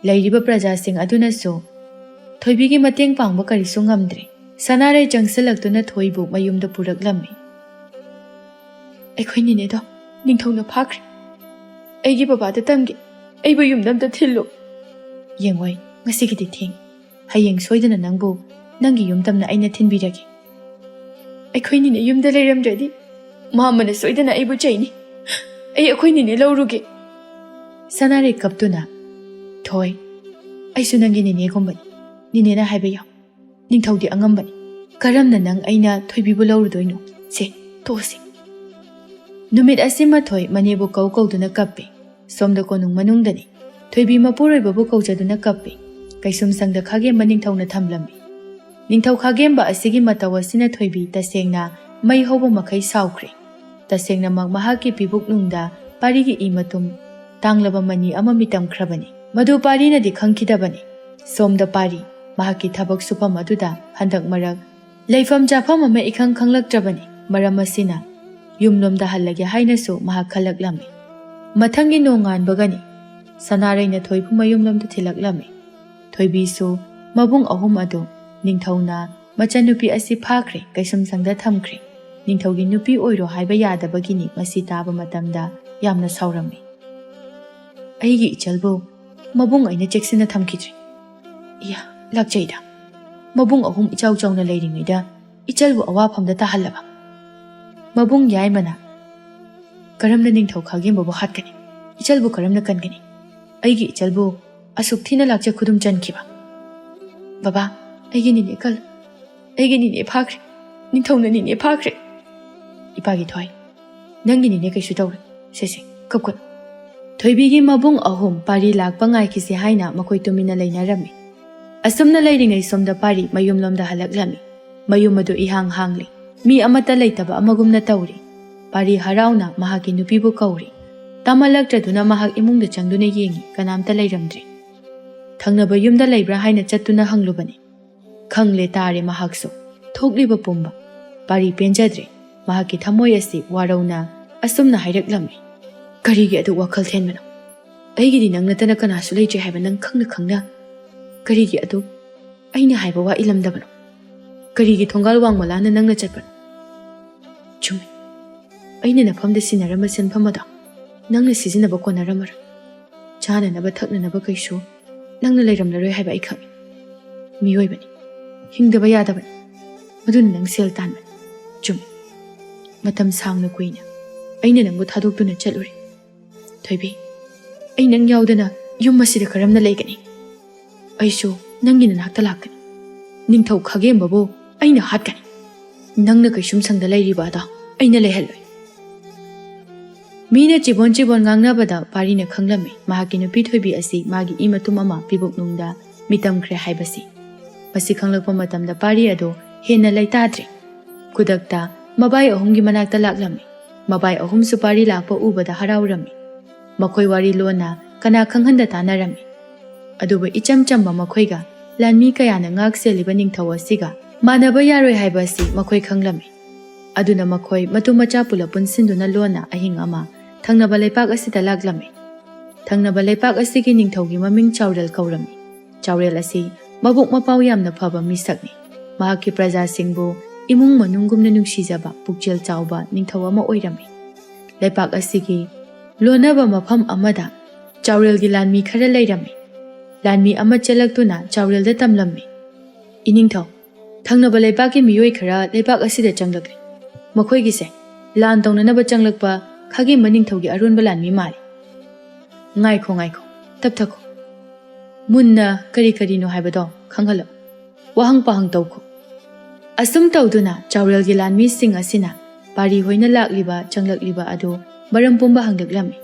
ꯂꯩꯔꯤꯕ ꯄ꯭ꯔꯖꯥꯁꯤꯡ ꯑꯗꯨꯅꯁꯨ ꯊꯣꯏꯕꯤꯒꯤ ꯃꯇꯦꯡ ꯄꯥꯡꯕ ꯀꯔꯤꯁꯨ ꯉꯝꯗ꯭ꯔꯦ꯫ ꯁꯅꯥꯔꯩ ꯆꯪꯁꯤꯜꯂꯛꯇꯨꯅ ꯊꯣꯏꯕꯨ ꯃꯌꯨꯝꯗ ꯄꯨꯔꯛꯂꯝꯃꯤ꯫ ꯑꯩꯈꯣꯏ ꯅꯤꯅꯦꯗꯣ ꯅꯤꯡꯊꯧꯅ ꯐꯥꯈ꯭ꯔꯦ꯫ ꯑꯩꯒꯤ ꯕꯕꯥꯗ ꯇꯝꯒꯦ꯫ ꯑꯩꯕꯨ ꯌꯨꯝꯗ ꯑꯝꯇ ꯊꯤꯜꯂꯨ꯫ ꯌꯦꯡꯉꯣꯏ, ꯉꯁꯤꯒꯤꯗꯤ ꯊꯦꯡ꯫ ꯍꯌꯦꯡ ꯁꯣꯏꯗꯅ ꯅꯪꯕꯨ ꯅꯪꯒꯤ ꯌꯨꯝ ꯇꯝꯅ ꯑꯩꯅ ꯊꯤꯟꯕꯤꯔꯒꯦ꯫ ꯑꯩꯈꯣꯏ ꯅꯤꯅꯦ ꯌꯨꯝꯗ ꯂꯩꯔꯝꯗ꯭ꯔꯗꯤ ꯃꯥꯃꯅ ꯁꯣꯏꯗꯅ ꯑꯩꯕꯨ ꯆꯩꯅꯤ꯫ ꯑꯩ ꯑꯩꯈꯣꯏ ꯅꯤꯅꯦ ꯂꯧꯔꯨꯒꯦ꯫ ꯁꯅꯥꯔꯩ ꯀꯞꯇꯨꯅ, ꯊꯣꯏ, ꯑꯩꯁꯨ ꯅꯪꯒꯤ ꯅꯤꯅꯦꯒꯨꯝꯕꯅꯤ꯫ ꯅꯤꯅꯦꯅ ꯍꯥꯏꯕ ꯌꯥꯎ꯫ ꯅꯤꯡꯊꯧꯗꯤ ꯑꯉꯝꯕꯅꯤ꯫ ꯀꯔꯝꯅ ꯅꯪ ꯑꯩꯅ ꯊꯣꯏꯕꯤꯕꯨ ꯂꯧꯔꯨꯗꯣꯏꯅꯣ? ꯁꯦ, ꯊꯣꯛꯑꯁꯤ꯫ ꯅꯨꯃꯤꯠ ꯑꯁꯤꯃ ꯊꯣꯏ ꯃꯅꯦꯕꯨ ꯀꯧ ꯀꯧꯗꯨꯅ ꯀꯞꯄꯤ꯫ ꯁꯣꯝꯗ ꯀꯣꯅꯨꯡ ꯃꯅꯨꯡꯗꯅꯤ꯫ ꯊꯣꯏꯕꯤ ꯃꯄꯨꯔꯣꯏꯕꯕꯨ ꯀꯧꯖꯗꯨꯅ ꯀꯞꯄꯤ꯫ ꯀꯩꯁꯨꯝꯁꯪꯗ ꯈꯥꯒꯦꯝꯕ ꯅꯤꯡꯊꯧꯅ ꯊꯝꯂꯝꯃꯤ꯫ ꯅꯤꯡꯊꯧ ꯈꯥꯒꯦꯝꯕ ꯑꯁꯤꯒꯤ ꯃꯇꯧ ꯑꯁꯤꯅ ꯊꯣꯏꯕꯤ ꯇꯁꯦꯡꯅ ꯃꯩ ꯍꯧꯕ ꯃꯈꯩ ꯁꯥꯎꯈ꯭ꯔꯦ꯫ ꯇꯁꯦꯡꯅꯃꯛ ꯃꯍꯥꯛꯀꯤ ꯄꯤꯕꯨꯛꯅꯨꯡꯗ ꯄꯥꯔꯤꯒꯤ ꯏ ꯃꯇꯨꯝ ꯇꯥꯡꯂꯕ ꯃꯅꯤ ꯑꯃ ꯃꯤꯇꯝꯈ꯭ꯔꯕꯅꯤ꯫ ꯃꯗꯨ ꯄꯥꯔꯤꯅꯗꯤ ꯈꯪꯈꯤꯗꯕꯅꯤ꯫ ꯁꯣꯝꯗ ꯄꯥꯔꯤ ꯃꯍꯥꯛꯀꯤ ꯊꯕꯛ ꯁꯨꯐꯝ ꯑꯗꯨꯗ ꯍꯟꯗꯛ ꯃꯔꯛ ꯂꯩꯐꯝ ꯆꯥꯐꯝ ꯑꯃ ꯏꯈꯪ ꯈꯪꯂꯛꯇ꯭ꯔꯕꯅꯤ꯫ ꯃꯔꯝ ꯑꯁꯤꯅ ꯌꯨꯝꯂꯣꯝꯗ ꯍꯜꯂꯒꯦ ꯍꯥꯏꯅꯁꯨ ꯃꯍꯥꯛ ꯈꯜꯂꯛꯂꯝꯃꯤ꯫ ꯃꯊꯪꯒꯤ ꯅꯣꯡꯉꯥꯟꯕꯒꯅꯤ꯫ ꯁꯅꯥꯔꯩꯅ ꯊꯣꯏꯕꯨ ꯃꯌꯨꯝꯂꯣꯝꯗ ꯊꯤꯜꯂꯛꯂꯝꯃꯤ꯫ ꯊꯣꯏꯕꯤꯁꯨ ꯃꯕꯨꯡ ꯑꯍꯨꯝ ꯑꯗꯨ ꯅꯤꯡꯊꯧꯅ ꯃꯆꯟꯅꯨꯄꯤ ꯑꯁꯤ ꯐꯥꯈ꯭ꯔꯦ, ꯀꯩꯁꯨꯝꯁꯪꯗ ꯊꯝꯈ꯭ꯔꯦ꯫ ꯅꯤꯡꯊꯧꯒꯤ ꯅꯨꯄꯤ ꯑꯣꯏꯔꯣ ꯍꯥꯏꯕ ꯌꯥꯗꯕꯒꯤꯅꯤ꯫ ꯃꯁꯤ ꯇꯥꯕ ꯃꯇꯝꯗ ꯌꯥꯝꯅ ꯁꯥꯎꯔꯝꯃꯤ꯫ "ꯑꯩꯒꯤ ꯏꯆꯜꯕꯨ ꯃꯕꯨꯡ ꯑꯩꯅ ꯆꯦꯛꯁꯤꯟꯅ ꯊꯝꯈꯤꯗ꯭ꯔꯦ꯫ ꯏꯌꯥ, ꯂꯥꯛꯆꯩꯗ꯫ ꯃꯕꯨꯡ ꯑꯍꯨꯝ ꯏꯆꯥꯎ ꯆꯥꯎꯅ ꯂꯩꯔꯤꯉꯩꯗ ꯏꯆꯜꯕꯨ ꯑꯋꯥꯐꯝꯗ ꯇꯥꯍꯜꯂꯕ?" ꯃꯕꯨꯡ ꯌꯥꯏꯃꯅ, "ꯀꯔꯝꯅ ꯅꯤꯡꯊꯧ ꯈꯥꯒꯦꯝꯕꯕꯨ ꯍꯥꯠꯀꯅꯤ? ꯏꯆꯜꯕꯨ ꯀꯔꯝꯅ ꯀꯟꯒꯅꯤ? ꯑꯩꯒꯤ ꯏꯆꯜꯕꯨ ꯑꯁꯨꯛ ꯊꯤꯅ ꯂꯥꯛꯆ ꯈꯨꯗꯨꯝ ꯆꯟꯈꯤꯕ꯫ ꯕꯕꯥ, ꯑꯩꯒꯤ ꯅꯤꯅꯦ ꯀꯜ, ꯑꯩꯒꯤ ꯅꯤꯅꯦ ꯐꯥꯈ꯭ꯔꯦ꯫ ꯅꯤꯡꯊꯧꯅ ꯅꯤꯅꯦ ꯐꯥꯈ꯭ꯔꯦ꯫ ꯏꯄꯥꯒꯤ ꯊꯣꯏ, ꯅꯪꯒꯤ ꯅꯤꯅꯦ ꯀꯩꯁꯨ ꯇꯧꯔꯣꯏ꯫ ꯁꯦ, ꯁꯦ, ꯀꯞꯀꯅꯨ꯫" ꯊꯣꯏꯕꯤꯒꯤ ꯃꯕꯨꯡ ꯑꯍꯨꯝ ꯄꯥꯔꯤ ꯂꯥꯛꯄ ꯉꯥꯏꯈꯤꯁꯤ ꯍꯥꯏꯅ ꯃꯈꯣꯏ ꯇꯨꯃꯤꯟꯅ ꯂꯩꯅꯔꯝꯃꯤ꯫ ꯑꯁꯨꯝꯅ ꯂꯩꯔꯤꯉꯩ ꯁꯣꯝꯗ ꯄꯥꯔꯤ ꯃꯌꯨꯝꯂꯣꯝꯗ ꯍꯜꯂꯛꯂꯝꯃꯤ꯫ ꯃꯌꯨꯝ ꯑꯗꯨ ꯏꯍꯥꯡ ꯍꯥꯡꯂꯤ꯫ ꯃꯤ ꯑꯃꯠꯇ ꯂꯩꯇꯕ ꯑꯃꯒꯨꯝꯅ ꯇꯧꯔꯤ꯫ ꯄꯥꯔꯤ ꯍꯔꯥꯎꯅ ꯃꯍꯥꯛꯀꯤ ꯅꯨꯄꯤꯕꯨ ꯀꯧꯔꯤ꯫ ꯇꯥꯃꯜꯂꯛꯇ꯭ꯔꯗꯨꯅ ꯃꯍꯥꯛ ꯏꯃꯨꯡꯗ ꯆꯪꯗꯨꯅ ꯌꯦꯡꯉꯤ, ꯀꯅꯥꯝꯇ ꯂꯩꯔꯝꯗ꯭ꯔꯦ꯫ ꯊꯪꯅꯕ ꯌꯨꯝꯗ ꯂꯩꯕ꯭ꯔꯥ ꯍꯥꯏꯅ ꯆꯠꯇꯨꯅ ꯍꯪꯂꯨꯕꯅꯤ꯫ ꯈꯪꯂꯦ ꯇꯥꯔꯦ ꯃꯍꯥꯛꯁꯨ꯫ ꯊꯣꯛꯂꯤꯕ ꯄꯨꯝꯕ꯫ ꯄꯥꯔꯤ ꯄꯦꯟꯖꯗ꯭ꯔꯦ꯫ ꯃꯍꯥꯛꯀꯤ ꯊꯃꯣꯏ ꯑꯁꯤ ꯋꯥꯔꯧꯅ ꯑꯁꯨꯝꯅ ꯍꯥꯏꯔꯛꯂꯝꯃꯤ, "ꯀꯔꯤꯒꯤ ꯑꯗꯨꯛ ꯋꯥꯈꯜ ꯊꯦꯟꯕꯅꯣ? ꯑꯩꯒꯤꯗꯤ ꯅꯪ ꯅꯠꯇꯅ ꯀꯅꯥꯁꯨ ꯂꯩꯇ꯭ꯔꯦ ꯍꯥꯏꯕ ꯅꯪ ꯈꯪꯅ ꯈꯪꯅ ꯀꯔꯤꯒꯤ ꯑꯗꯨꯛ ꯑꯩꯅ ꯍꯥꯏꯕ ꯋꯥ ꯏꯜꯂꯝꯗꯕꯅꯣ? ꯀꯔꯤꯒꯤ ꯊꯣꯡꯒꯥꯜ ꯋꯥꯡꯃ ꯂꯥꯟꯅ ꯅꯪꯅ ꯆꯠꯄꯅꯣ? ꯆꯨꯝꯃꯤ, ꯑꯩꯅ ꯅꯐꯝꯗ ꯁꯤꯟꯅꯔꯝꯕ ꯁꯦꯟꯐꯝ ꯑꯗꯣ ꯅꯪꯅ ꯁꯤꯖꯤꯟꯅꯕ ꯀꯣꯟꯅꯔꯝꯃꯔꯣꯏ꯫ ꯆꯥꯅꯅꯕ ꯊꯛꯅꯅꯕ ꯀꯩꯁꯨ ꯅꯪꯅ ꯂꯩꯔꯝꯂꯔꯣꯏ ꯍꯥꯏꯕ ꯑꯩ ꯈꯪꯏ꯫ ꯃꯤꯑꯣꯏꯕꯅꯤ, ꯍꯤꯡꯗꯕ ꯌꯥꯗꯕꯅꯤ꯫ ꯃꯗꯨꯅ ꯅꯪ ꯁꯦꯜ ꯇꯥꯟꯕꯅꯤ꯫ ꯆꯨꯝꯃꯤ, ꯃꯇꯝ ꯁꯥꯡꯅ ꯀꯨꯏꯅ ꯑꯩꯅ ꯅꯪꯕꯨ ꯊꯥꯗꯣꯛꯇꯨꯅ ꯆꯠꯂꯨꯔꯦ꯫ ꯊꯣꯏꯕꯤ, ꯑꯩ ꯅꯪ ꯌꯥꯎꯗꯅ ꯌꯨꯝ ꯑꯁꯤꯗ ꯀꯔꯝꯅ ꯂꯩꯒꯅꯤ? ꯑꯩꯁꯨ ꯅꯪꯒꯤ ꯅꯅꯥꯛꯇ ꯂꯥꯛꯀꯅꯤ꯫ ꯅꯤꯡꯊꯧ ꯈꯥꯒꯦꯝꯕꯕꯨ ꯑꯩꯅ ꯍꯥꯠꯀꯅꯤ꯫ ꯅꯪꯅ ꯀꯩꯁꯨꯝ ꯁꯪꯗ ꯂꯩꯔꯤꯕ ꯑꯗꯣ ꯑꯩꯅ ꯂꯩꯍꯜꯂꯣꯏ꯫" ꯃꯤꯅ ꯆꯤꯕꯣꯟ ꯆꯤꯕꯣꯟ ꯉꯥꯡꯅꯕꯗ ꯄꯥꯔꯤꯅ ꯈꯪꯂꯝꯃꯤ, ꯃꯍꯥꯛꯀꯤ ꯅꯨꯄꯤ ꯊꯣꯏꯕꯤ ꯑꯁꯤ ꯃꯥꯒꯤ ꯏ ꯃꯇꯨꯝ ꯑꯃ ꯄꯤꯕꯨꯛꯅꯨꯡꯗ ꯃꯤꯇꯝꯈ꯭ꯔꯦ ꯍꯥꯏꯕꯁꯤ꯫ ꯃꯁꯤ ꯈꯪꯂꯛꯄ ꯃꯇꯝꯗ ꯄꯥꯔꯤ ꯑꯗꯨ ꯍꯦꯟꯅ ꯂꯩꯇꯥꯗ꯭ꯔꯦ꯫ ꯈꯨꯗꯛꯇ ꯃꯕꯥꯏ ꯑꯍꯨꯝꯒꯤ ꯃꯅꯥꯛꯇ ꯂꯥꯛꯂꯝꯃꯤ꯫ ꯃꯕꯥꯏ ꯑꯍꯨꯝꯁꯨ ꯄꯥꯔꯤ ꯂꯥꯛꯄ ꯎꯕꯗ ꯍꯔꯥꯎꯔꯝꯃꯤ꯫ ꯃꯈꯣꯏ ꯋꯥꯔꯤ ꯂꯣꯟꯅ ꯀꯅꯥ ꯈꯪꯍꯟꯗ ꯇꯥꯟꯅꯔꯝꯃꯤ꯫ ꯑꯗꯨꯕꯨ ꯏꯆꯝ ꯆꯝꯕ ꯃꯈꯣꯏꯒ ꯂꯥꯟꯃꯤ ꯀꯌꯥꯅ ꯉꯥꯛ ꯁꯦꯜꯂꯤꯕ ꯅꯤꯡꯊꯧ ꯑꯁꯤꯒ ꯃꯥꯟꯅꯕ ꯌꯥꯔꯣꯏ ꯍꯥꯏꯕ ꯑꯁꯤ ꯃꯈꯣꯏ ꯈꯪꯂꯝꯃꯤ꯫ ꯑꯗꯨꯅ ꯃꯈꯣꯏ ꯃꯇꯨ ꯃꯆꯥ ꯄꯨꯂꯞ ꯄꯨꯟꯁꯤꯟꯗꯨꯅ ꯂꯣꯟꯅ ꯑꯍꯤꯡ ꯑꯃ ꯊꯪꯅꯕ ꯂꯩꯄꯥꯛ ꯑꯁꯤꯗ ꯂꯥꯛꯂꯝꯃꯤ꯫ ꯊꯪꯅꯕ ꯂꯩꯄꯥꯛ ꯑꯁꯤꯒꯤ ꯅꯤꯡꯊꯧꯒꯤ ꯃꯃꯤꯡ ꯆꯥꯎꯔꯦꯜ ꯀꯧꯔꯝꯃꯤ꯫ ꯆꯥꯎꯔꯦꯜ ꯑꯁꯤ ꯃꯕꯨꯛ ꯃꯄꯥꯎ ꯌꯥꯝꯅ ꯐꯕ ꯃꯤꯁꯛꯅꯤ꯫ ꯃꯍꯥꯛꯀꯤ ꯄ꯭ꯔꯖꯥꯁꯤꯡꯕꯨ ꯏꯃꯨꯡ ꯃꯅꯨꯡꯒꯨꯝꯅ ꯅꯨꯡꯁꯤꯖꯕ ꯄꯨꯛꯆꯦꯜ ꯆꯥꯎꯕ ꯅꯤꯡꯊꯧ ꯑꯃ ꯑꯣꯏꯔꯝꯃꯤ꯫ ꯂꯩꯄꯥꯛ ꯑꯁꯤꯒꯤ ꯂꯣꯟꯅꯕ ꯃꯐꯝ ꯑꯃꯗ ꯆꯥꯎꯔꯦꯜꯒꯤ ꯂꯥꯟꯃꯤ ꯈꯔ ꯂꯩꯔꯝꯃꯤ꯫ ꯂꯥꯟꯃꯤ ꯑꯃ ꯆꯦꯜꯂꯛꯇꯨꯅ ꯆꯥꯎꯔꯦꯜꯗ ꯇꯝꯂꯝꯃꯤ, "ꯏꯅꯤꯡꯊꯧ, ꯊꯪꯅꯕ ꯂꯩꯕꯥꯛꯀꯤ ꯃꯤꯑꯣꯏ ꯈꯔ ꯂꯩꯕꯥꯛ ꯑꯁꯤꯗ ꯆꯪꯂꯛꯂꯤ꯫ ꯃꯈꯣꯏꯒꯤꯁꯦ ꯂꯥꯟ ꯇꯧꯅꯅꯕ ꯆꯪꯂꯛꯄ ꯈꯥꯒꯦꯝꯕ ꯅꯤꯡꯊꯧꯒꯤ ꯑꯔꯣꯟꯕ ꯂꯥꯟꯃꯤ ꯃꯥꯜꯂꯤ꯫" "ꯉꯥꯏꯈꯣ, ꯉꯥꯏꯈꯣ, ꯇꯞꯊꯈꯣ꯫ ꯃꯨꯟꯅ ꯀꯔꯤ ꯀꯔꯤꯅꯣ ꯍꯥꯏꯕꯗꯣ ꯈꯪꯍꯜꯂꯣ꯫ ꯋꯥꯍꯪ ꯄꯥꯍꯪ ꯇꯧꯈꯣ꯫" ꯑꯁꯨꯝ ꯇꯧꯗꯨꯅ ꯆꯥꯎꯔꯦꯜꯒꯤ ꯂꯥꯟꯃꯤꯁꯤꯡ ꯑꯁꯤꯅ ꯄꯥꯔꯤ ꯍꯣꯏꯅ ꯂꯥꯛꯂꯤꯕ ꯆꯪꯂꯛꯂꯤꯕ ꯑꯗꯨ ꯃꯔꯝ ꯄꯨꯝꯕ ꯍꯪꯂꯛꯂꯝꯃꯤ꯫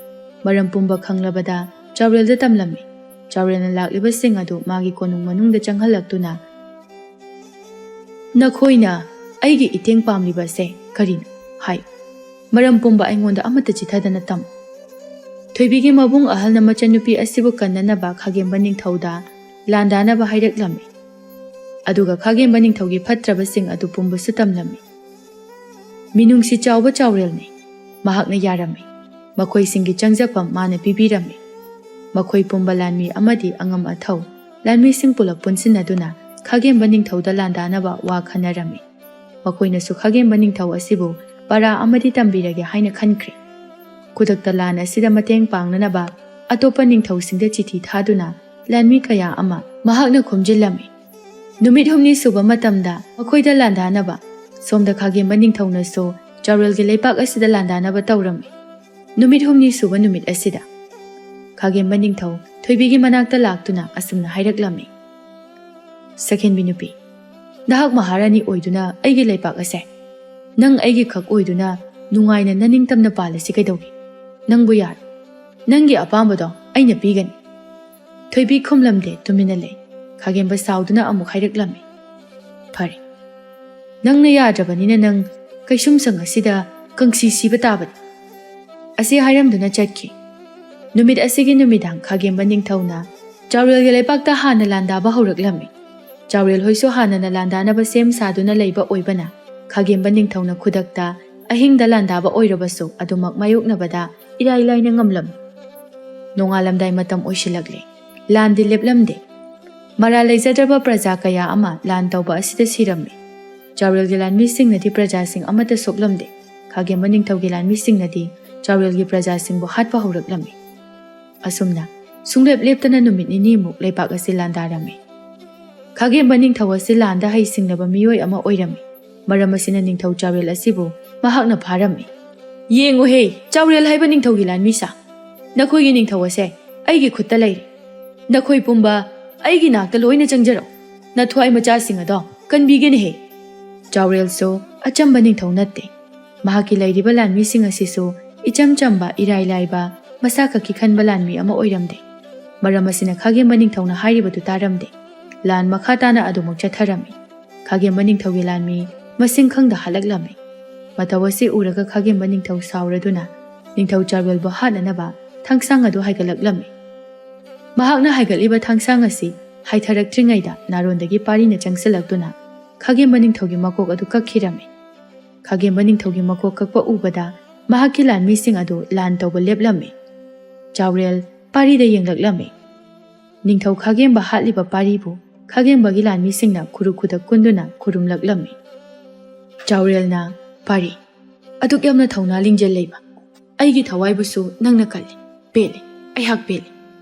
ꯃꯔꯝ ꯄꯨꯝꯕ ꯈꯪꯂꯕꯗ ꯆꯥꯎꯔꯦꯜꯗ ꯇꯝꯂꯝꯃꯤ꯫ ꯆꯥꯎꯔꯦꯜꯅ ꯂꯥꯛꯂꯤꯕꯁꯤꯡ ꯑꯗꯨ ꯃꯥꯒꯤ ꯀꯣꯅꯨꯡ ꯃꯅꯨꯡꯗ ꯆꯪꯍꯜꯂꯛꯇꯨꯅ, "ꯅꯈꯣꯏꯅ ꯑꯩꯒꯤ ꯏꯇꯦꯡ ꯄꯥꯝꯂꯤꯕꯁꯦ ꯀꯔꯤꯅꯣ? ꯍꯥꯏ꯫ ꯃꯔꯝ ꯄꯨꯝꯕ ꯑꯩꯉꯣꯟꯗ ꯑꯃꯠꯇ ꯆꯤꯊꯗꯅ ꯇꯝꯃꯨ꯫" ꯊꯣꯏꯕꯤꯒꯤ ꯃꯕꯨꯡ ꯑꯍꯜꯅ ꯃꯆꯟꯅꯨꯄꯤ ꯑꯁꯤꯕꯨ ꯀꯟꯅꯅꯕ ꯈꯥꯒꯦꯝꯕ ꯅꯤꯡꯊꯧꯗ ꯂꯥꯟꯗꯥꯅꯕ ꯍꯥꯏꯔꯛꯂꯝꯃꯤ꯫ ꯑꯗꯨꯒ ꯈꯥꯒꯦꯝꯕ ꯅꯤꯡꯊꯧꯒꯤ ꯐꯠꯇ꯭ꯔꯕꯁꯤꯡ ꯑꯗꯨ ꯄꯨꯝꯕꯁꯨ ꯇꯝꯂꯝꯃꯤ꯫ ꯃꯤꯅꯨꯡꯁꯤ ꯆꯥꯎꯕ ꯆꯥꯎꯔꯦꯜꯅꯤ꯫ ꯃꯍꯥꯛꯅ ꯌꯥꯔꯝꯃꯤ꯫ ꯃꯈꯣꯏꯁꯤꯡꯒꯤ ꯆꯪꯖꯐꯝ ꯃꯥꯅ ꯄꯤꯕꯤꯔꯝꯃꯤ꯫ ꯃꯈꯣꯏ ꯄꯨꯝꯕ ꯂꯥꯟꯃꯤ ꯑꯃꯗꯤ ꯑꯉꯝ ꯑꯊꯧ ꯂꯥꯟꯃꯤꯁꯤꯡ ꯄꯨꯂꯞ ꯄꯨꯟꯁꯤꯟꯅꯗꯨꯅ ꯈꯥꯒꯦꯝꯕ ꯅꯤꯡꯊꯧꯗ ꯂꯥꯟꯗꯥꯅꯕ ꯋꯥ ꯈꯟꯅꯔꯝꯃꯤ꯫ ꯃꯈꯣꯏꯅꯁꯨ ꯈꯥꯒꯦꯝꯕ ꯅꯤꯡꯊꯧ ꯑꯁꯤꯕꯨ ꯄꯔꯥ ꯑꯃꯗꯤ ꯇꯝꯕꯤꯔꯒꯦ ꯍꯥꯏꯅ ꯈꯟꯈ꯭ꯔꯦ꯫ ꯈꯨꯗꯛꯇ ꯂꯥꯟ ꯑꯁꯤꯗ ꯃꯇꯦꯡ ꯄꯥꯡꯅꯅꯕ ꯑꯇꯣꯞꯄ ꯅꯤꯡꯊꯧꯁꯤꯡꯗ ꯆꯤꯊꯤ ꯊꯥꯗꯨꯅ ꯂꯥꯟꯃꯤ ꯀꯌꯥ ꯑꯃ ꯃꯍꯥꯛꯅ ꯈꯣꯝꯖꯤꯜꯂꯝꯃꯤ꯫ ꯅꯨꯃꯤꯠ ꯍꯨꯝꯅꯤ ꯁꯨꯕ ꯃꯇꯝꯗ ꯃꯈꯣꯏꯗ ꯂꯥꯟꯗꯥꯅꯕ ꯁꯣꯝꯗ ꯈꯥꯒꯦꯝꯕ ꯅꯤꯡꯊꯧꯅꯁꯨ ꯆꯥꯎꯔꯦꯜꯒꯤ ꯂꯩꯄꯥꯛ ꯑꯁꯤꯗ ꯂꯥꯟꯗꯥꯅꯕ ꯇꯧꯔꯝꯃꯤ꯫ ꯅꯨꯃꯤꯠ ꯍꯨꯝꯅꯤ ꯁꯨꯕ ꯅꯨꯃꯤꯠ ꯑꯁꯤꯗ ꯈꯥꯒꯦꯝꯕ ꯅꯤꯡꯊꯧ ꯊꯣꯏꯕꯤꯒꯤ ꯃꯅꯥꯛꯇ ꯂꯥꯛꯇꯨꯅ ꯑꯁꯨꯝꯅ ꯍꯥꯏꯔꯛꯂꯝꯃꯤ, "ꯁꯛꯍꯦꯟꯕꯤ ꯅꯨꯄꯤ, ꯅꯍꯥꯛ ꯃꯍꯥꯔꯥꯅꯤ ꯑꯣꯏꯗꯨꯅ ꯑꯩꯒꯤ ꯂꯩꯄꯥꯛ ꯑꯁꯦ ꯅꯪ ꯑꯩꯒꯤ ꯈꯛ ꯑꯣꯏꯗꯨꯅ ꯅꯨꯡꯉꯥꯏꯅ ꯅꯅꯤꯡꯇꯝꯅ ꯄꯥꯜꯂꯁꯤ ꯀꯩꯗꯧꯒꯦ? ꯅꯪꯕꯨ ꯌꯥꯔꯦ꯫ ꯅꯪꯒꯤ ꯑꯄꯥꯝꯕꯗꯣ ꯑꯩꯅ ꯄꯤꯒꯅꯤ꯫" ꯊꯣꯏꯕꯤ ꯈꯨꯝꯂꯝꯗꯦ, ꯇꯨꯃꯤꯟꯅ ꯂꯩ꯫ ꯈꯥꯒꯦꯝꯕ ꯁꯥꯎꯗꯨꯅ ꯑꯃꯨꯛ ꯍꯥꯏꯔꯛꯂꯝꯃꯤ, "ꯐꯔꯦ, ꯅꯪꯅ ꯌꯥꯗ꯭ꯔꯕꯅꯤꯅ ꯅꯪ ꯀꯩꯁꯨꯝꯁꯪ ꯑꯁꯤꯗ ꯀꯪꯁꯤ ꯁꯤꯕ ꯇꯥꯕꯅꯤ꯫" ꯑꯁꯤ ꯍꯥꯏꯔꯝꯗꯨꯅ ꯆꯠꯈꯤ꯫ ꯅꯨꯃꯤꯠ ꯑꯁꯤꯒꯤ ꯅꯨꯃꯤꯗꯥꯡ ꯈꯥꯒꯦꯝꯕ ꯅꯤꯡꯊꯧꯅ ꯆꯥꯎꯔꯦꯜꯒꯤ ꯂꯩꯄꯥꯛꯇ ꯍꯥꯟꯅ ꯂꯥꯟꯗꯥꯕ ꯍꯧꯔꯛꯂꯝꯃꯤ꯫ ꯆꯥꯎꯔꯦꯜ ꯍꯣꯏꯁꯨ ꯍꯥꯟꯅꯅ ꯂꯥꯟꯗꯥꯅꯕ ꯁꯦꯝ ꯁꯥꯗꯨꯅ ꯂꯩꯕ ꯑꯣꯏꯕꯅ ꯈꯥꯒꯦꯝꯕ ꯅꯤꯡꯊꯧꯅ ꯈꯨꯗꯛꯇ ꯑꯍꯤꯡꯗ ꯂꯥꯟꯗꯥꯕ ꯑꯣꯏꯔꯕꯁꯨ ꯑꯗꯨꯃꯛ ꯃꯥꯌꯣꯛꯅꯕꯗ ꯏꯔꯥꯏ ꯂꯥꯏꯅ ꯉꯝꯂꯝꯃꯤ꯫ ꯅꯣꯡꯉꯥꯜꯂꯝꯗꯥꯏ ꯃꯇꯝ ꯑꯣꯏꯁꯤꯜꯂꯛꯂꯦ꯫ ꯂꯥꯟꯗꯤ ꯂꯦꯞꯂꯝꯗꯦ꯫ ꯃꯔꯥꯜ ꯂꯩꯖꯗ꯭ꯔꯕ ꯄ꯭ꯔꯖꯥ ꯀꯌꯥ ꯑꯃ ꯂꯥꯟ ꯇꯧꯕ ꯑꯁꯤꯗ ꯁꯤꯔꯝꯃꯤ꯫ ꯆꯥꯎꯔꯦꯜꯒꯤ ꯂꯥꯟꯃꯤꯁꯤꯡꯅꯗꯤ ꯄ꯭ꯔꯖꯥꯁꯤꯡ ꯑꯃꯠꯇ ꯁꯣꯛꯂꯝꯗꯦ꯫ ꯈꯥꯒꯦꯝꯕ ꯅꯤꯡꯊꯧꯒꯤ ꯂꯥꯟꯃꯤꯁꯤꯡꯅꯗꯤ ꯆꯥꯎꯔꯦꯜꯒꯤ ꯄ꯭ꯔꯖꯥꯁꯤꯡꯕꯨ ꯍꯥꯠꯄ ꯍꯧꯔꯛꯂꯝꯃꯤ꯫ ꯑꯁꯨꯝꯅ ꯁꯨꯡꯂꯦꯞ ꯂꯦꯞꯇꯅ ꯅꯨꯃꯤꯠ ꯅꯤꯅꯤꯃꯨꯛ ꯂꯩꯕꯥꯛ ꯑꯁꯤ ꯂꯥꯟꯗꯥꯔꯝꯃꯤ꯫ ꯈꯥꯒꯦꯝꯕ ꯅꯤꯡꯊꯧ ꯑꯁꯤ ꯂꯥꯟꯗ ꯍꯩꯁꯤꯡꯂꯕ ꯃꯤꯑꯣꯏ ꯑꯃ ꯑꯣꯏꯔꯝꯃꯤ꯫ ꯃꯔꯝ ꯑꯁꯤꯅ ꯅꯤꯡꯊꯧ ꯆꯥꯎꯔꯦꯜ ꯑꯁꯤꯕꯨ ꯃꯍꯥꯛꯅ ꯐꯥꯔꯝꯃꯤ꯫ "ꯌꯦꯡꯉꯨꯍꯦ, ꯆꯥꯎꯔꯦꯜ ꯍꯥꯏꯕ ꯅꯤꯡꯊꯧꯒꯤ ꯂꯥꯟꯃꯤꯁꯥ, ꯅꯈꯣꯏꯒꯤ ꯅꯤꯡꯊꯧ ꯑꯁꯦ ꯑꯩꯒꯤ ꯈꯨꯠꯇ ꯂꯩꯔꯦ꯫ ꯅꯈꯣꯏ ꯄꯨꯝꯕ ꯑꯩꯒꯤ ꯅꯥꯛꯇ ꯂꯣꯏꯅ ꯆꯪꯖꯔꯛꯎ꯫ ꯅꯊ꯭ꯋꯥꯏ ꯃꯆꯥꯁꯤꯡ ꯑꯗꯣ ꯀꯟꯕꯤꯒꯅꯤꯍꯦ꯫" ꯆꯥꯎꯔꯦꯜꯁꯨ ꯑꯆꯝꯕ ꯅꯤꯡꯊꯧ ꯅꯠꯇꯦ꯫ ꯃꯍꯥꯛꯀꯤ ꯂꯩꯔꯤꯕ ꯂꯥꯟꯃꯤꯁꯤꯡ ꯑꯁꯤꯁꯨ ꯏꯆꯝ ꯆꯝꯕ, ꯏꯔꯥꯏ ꯂꯥꯏꯕ, ꯃꯁꯥ ꯈꯛꯀꯤ ꯈꯟꯕ ꯂꯥꯟꯃꯤ ꯑꯃ ꯑꯣꯏꯔꯝꯗꯦ꯫ ꯃꯔꯝ ꯑꯁꯤꯅ ꯈꯥꯒꯦꯝꯕ ꯅꯤꯡꯊꯧꯅ ꯍꯥꯏꯔꯤꯕꯗꯨ ꯇꯥꯔꯝꯗꯦ꯫ ꯂꯥꯟ ꯃꯈꯥ ꯇꯥꯅ ꯑꯗꯨꯃꯛ ꯆꯠꯊꯔꯝꯃꯤ꯫ ꯈꯥꯒꯦꯝꯕ ꯅꯤꯡꯊꯧꯒꯤ ꯂꯥꯟꯃꯤ ꯃꯁꯤꯡ ꯈꯪꯗ ꯍꯥꯠꯂꯛꯂꯝꯃꯤ꯫ ꯃꯇꯧ ꯑꯁꯤ ꯎꯔꯒ ꯈꯥꯒꯦꯝꯕ ꯅꯤꯡꯊꯧ ꯁꯥꯎꯔꯗꯨꯅ ꯅꯤꯡꯊꯧ ꯆꯥꯎꯔꯦꯜꯕꯨ ꯍꯥꯠꯅꯅꯕ ꯊꯥꯡꯁꯥꯡ ꯑꯗꯨ ꯍꯥꯏꯒꯠꯂꯛꯂꯝꯃꯤ꯫ ꯃꯍꯥꯛꯅ ꯍꯥꯏꯒꯠꯂꯤꯕ ꯊꯥꯡꯁꯥꯡ ꯑꯁꯤ ꯍꯥꯏꯊꯔꯛꯇ꯭ꯔꯤꯉꯩꯗ ꯅꯥꯔꯣꯟꯗꯒꯤ ꯄꯥꯔꯤꯅ ꯆꯪꯁꯤꯜꯂꯛꯇꯨꯅ ꯈꯥꯒꯦꯝꯕ ꯅꯤꯡꯊꯧꯒꯤ ꯃꯀꯣꯛ ꯑꯗꯨ ꯀꯛꯈꯤꯔꯝꯃꯤ꯫ ꯈꯥꯒꯦꯝꯕ ꯅꯤꯡꯊꯧꯒꯤ ꯃꯀꯣꯛ ꯀꯛꯄ ꯎꯕꯗ ꯃꯍꯥꯛꯀꯤ ꯂꯥꯟꯃꯤꯁꯤꯡ ꯑꯗꯨ ꯂꯥꯟ ꯇꯧꯕ ꯂꯦꯞꯂꯝꯃꯤ꯫ ꯆꯥꯎꯔꯦꯜ ꯄꯥꯔꯤꯗ ꯌꯦꯡꯂꯛꯂꯝꯃꯤ꯫ ꯅꯤꯡꯊꯧ ꯈꯥꯒꯦꯝꯕ ꯍꯥꯠꯂꯤꯕ ꯄꯥꯔꯤꯕꯨ ꯈꯥꯒꯦꯝꯕꯒꯤ ꯂꯥꯟꯃꯤꯁꯤꯡꯅ ꯈꯨꯔꯨ ꯈꯨꯗꯛ ꯀꯨꯟꯗꯨꯅ ꯈꯨꯔꯨꯝꯂꯛꯂꯝꯃꯤ꯫ ꯆꯥꯎꯔꯦꯜꯅ, "ꯄꯥꯔꯤ, ꯑꯗꯨꯛ ꯌꯥꯝꯅ ꯊꯧꯅꯥ ꯂꯤꯡꯖꯦꯜ ꯂꯩꯕ, ꯑꯩꯒꯤ ꯊꯋꯥꯏꯕꯨꯁꯨ ꯅꯪꯅ ꯀꯜꯂꯤ꯫ ꯄꯦꯜꯂꯦ, ꯑꯩꯍꯥꯛ ꯄꯦꯜꯂꯦ꯫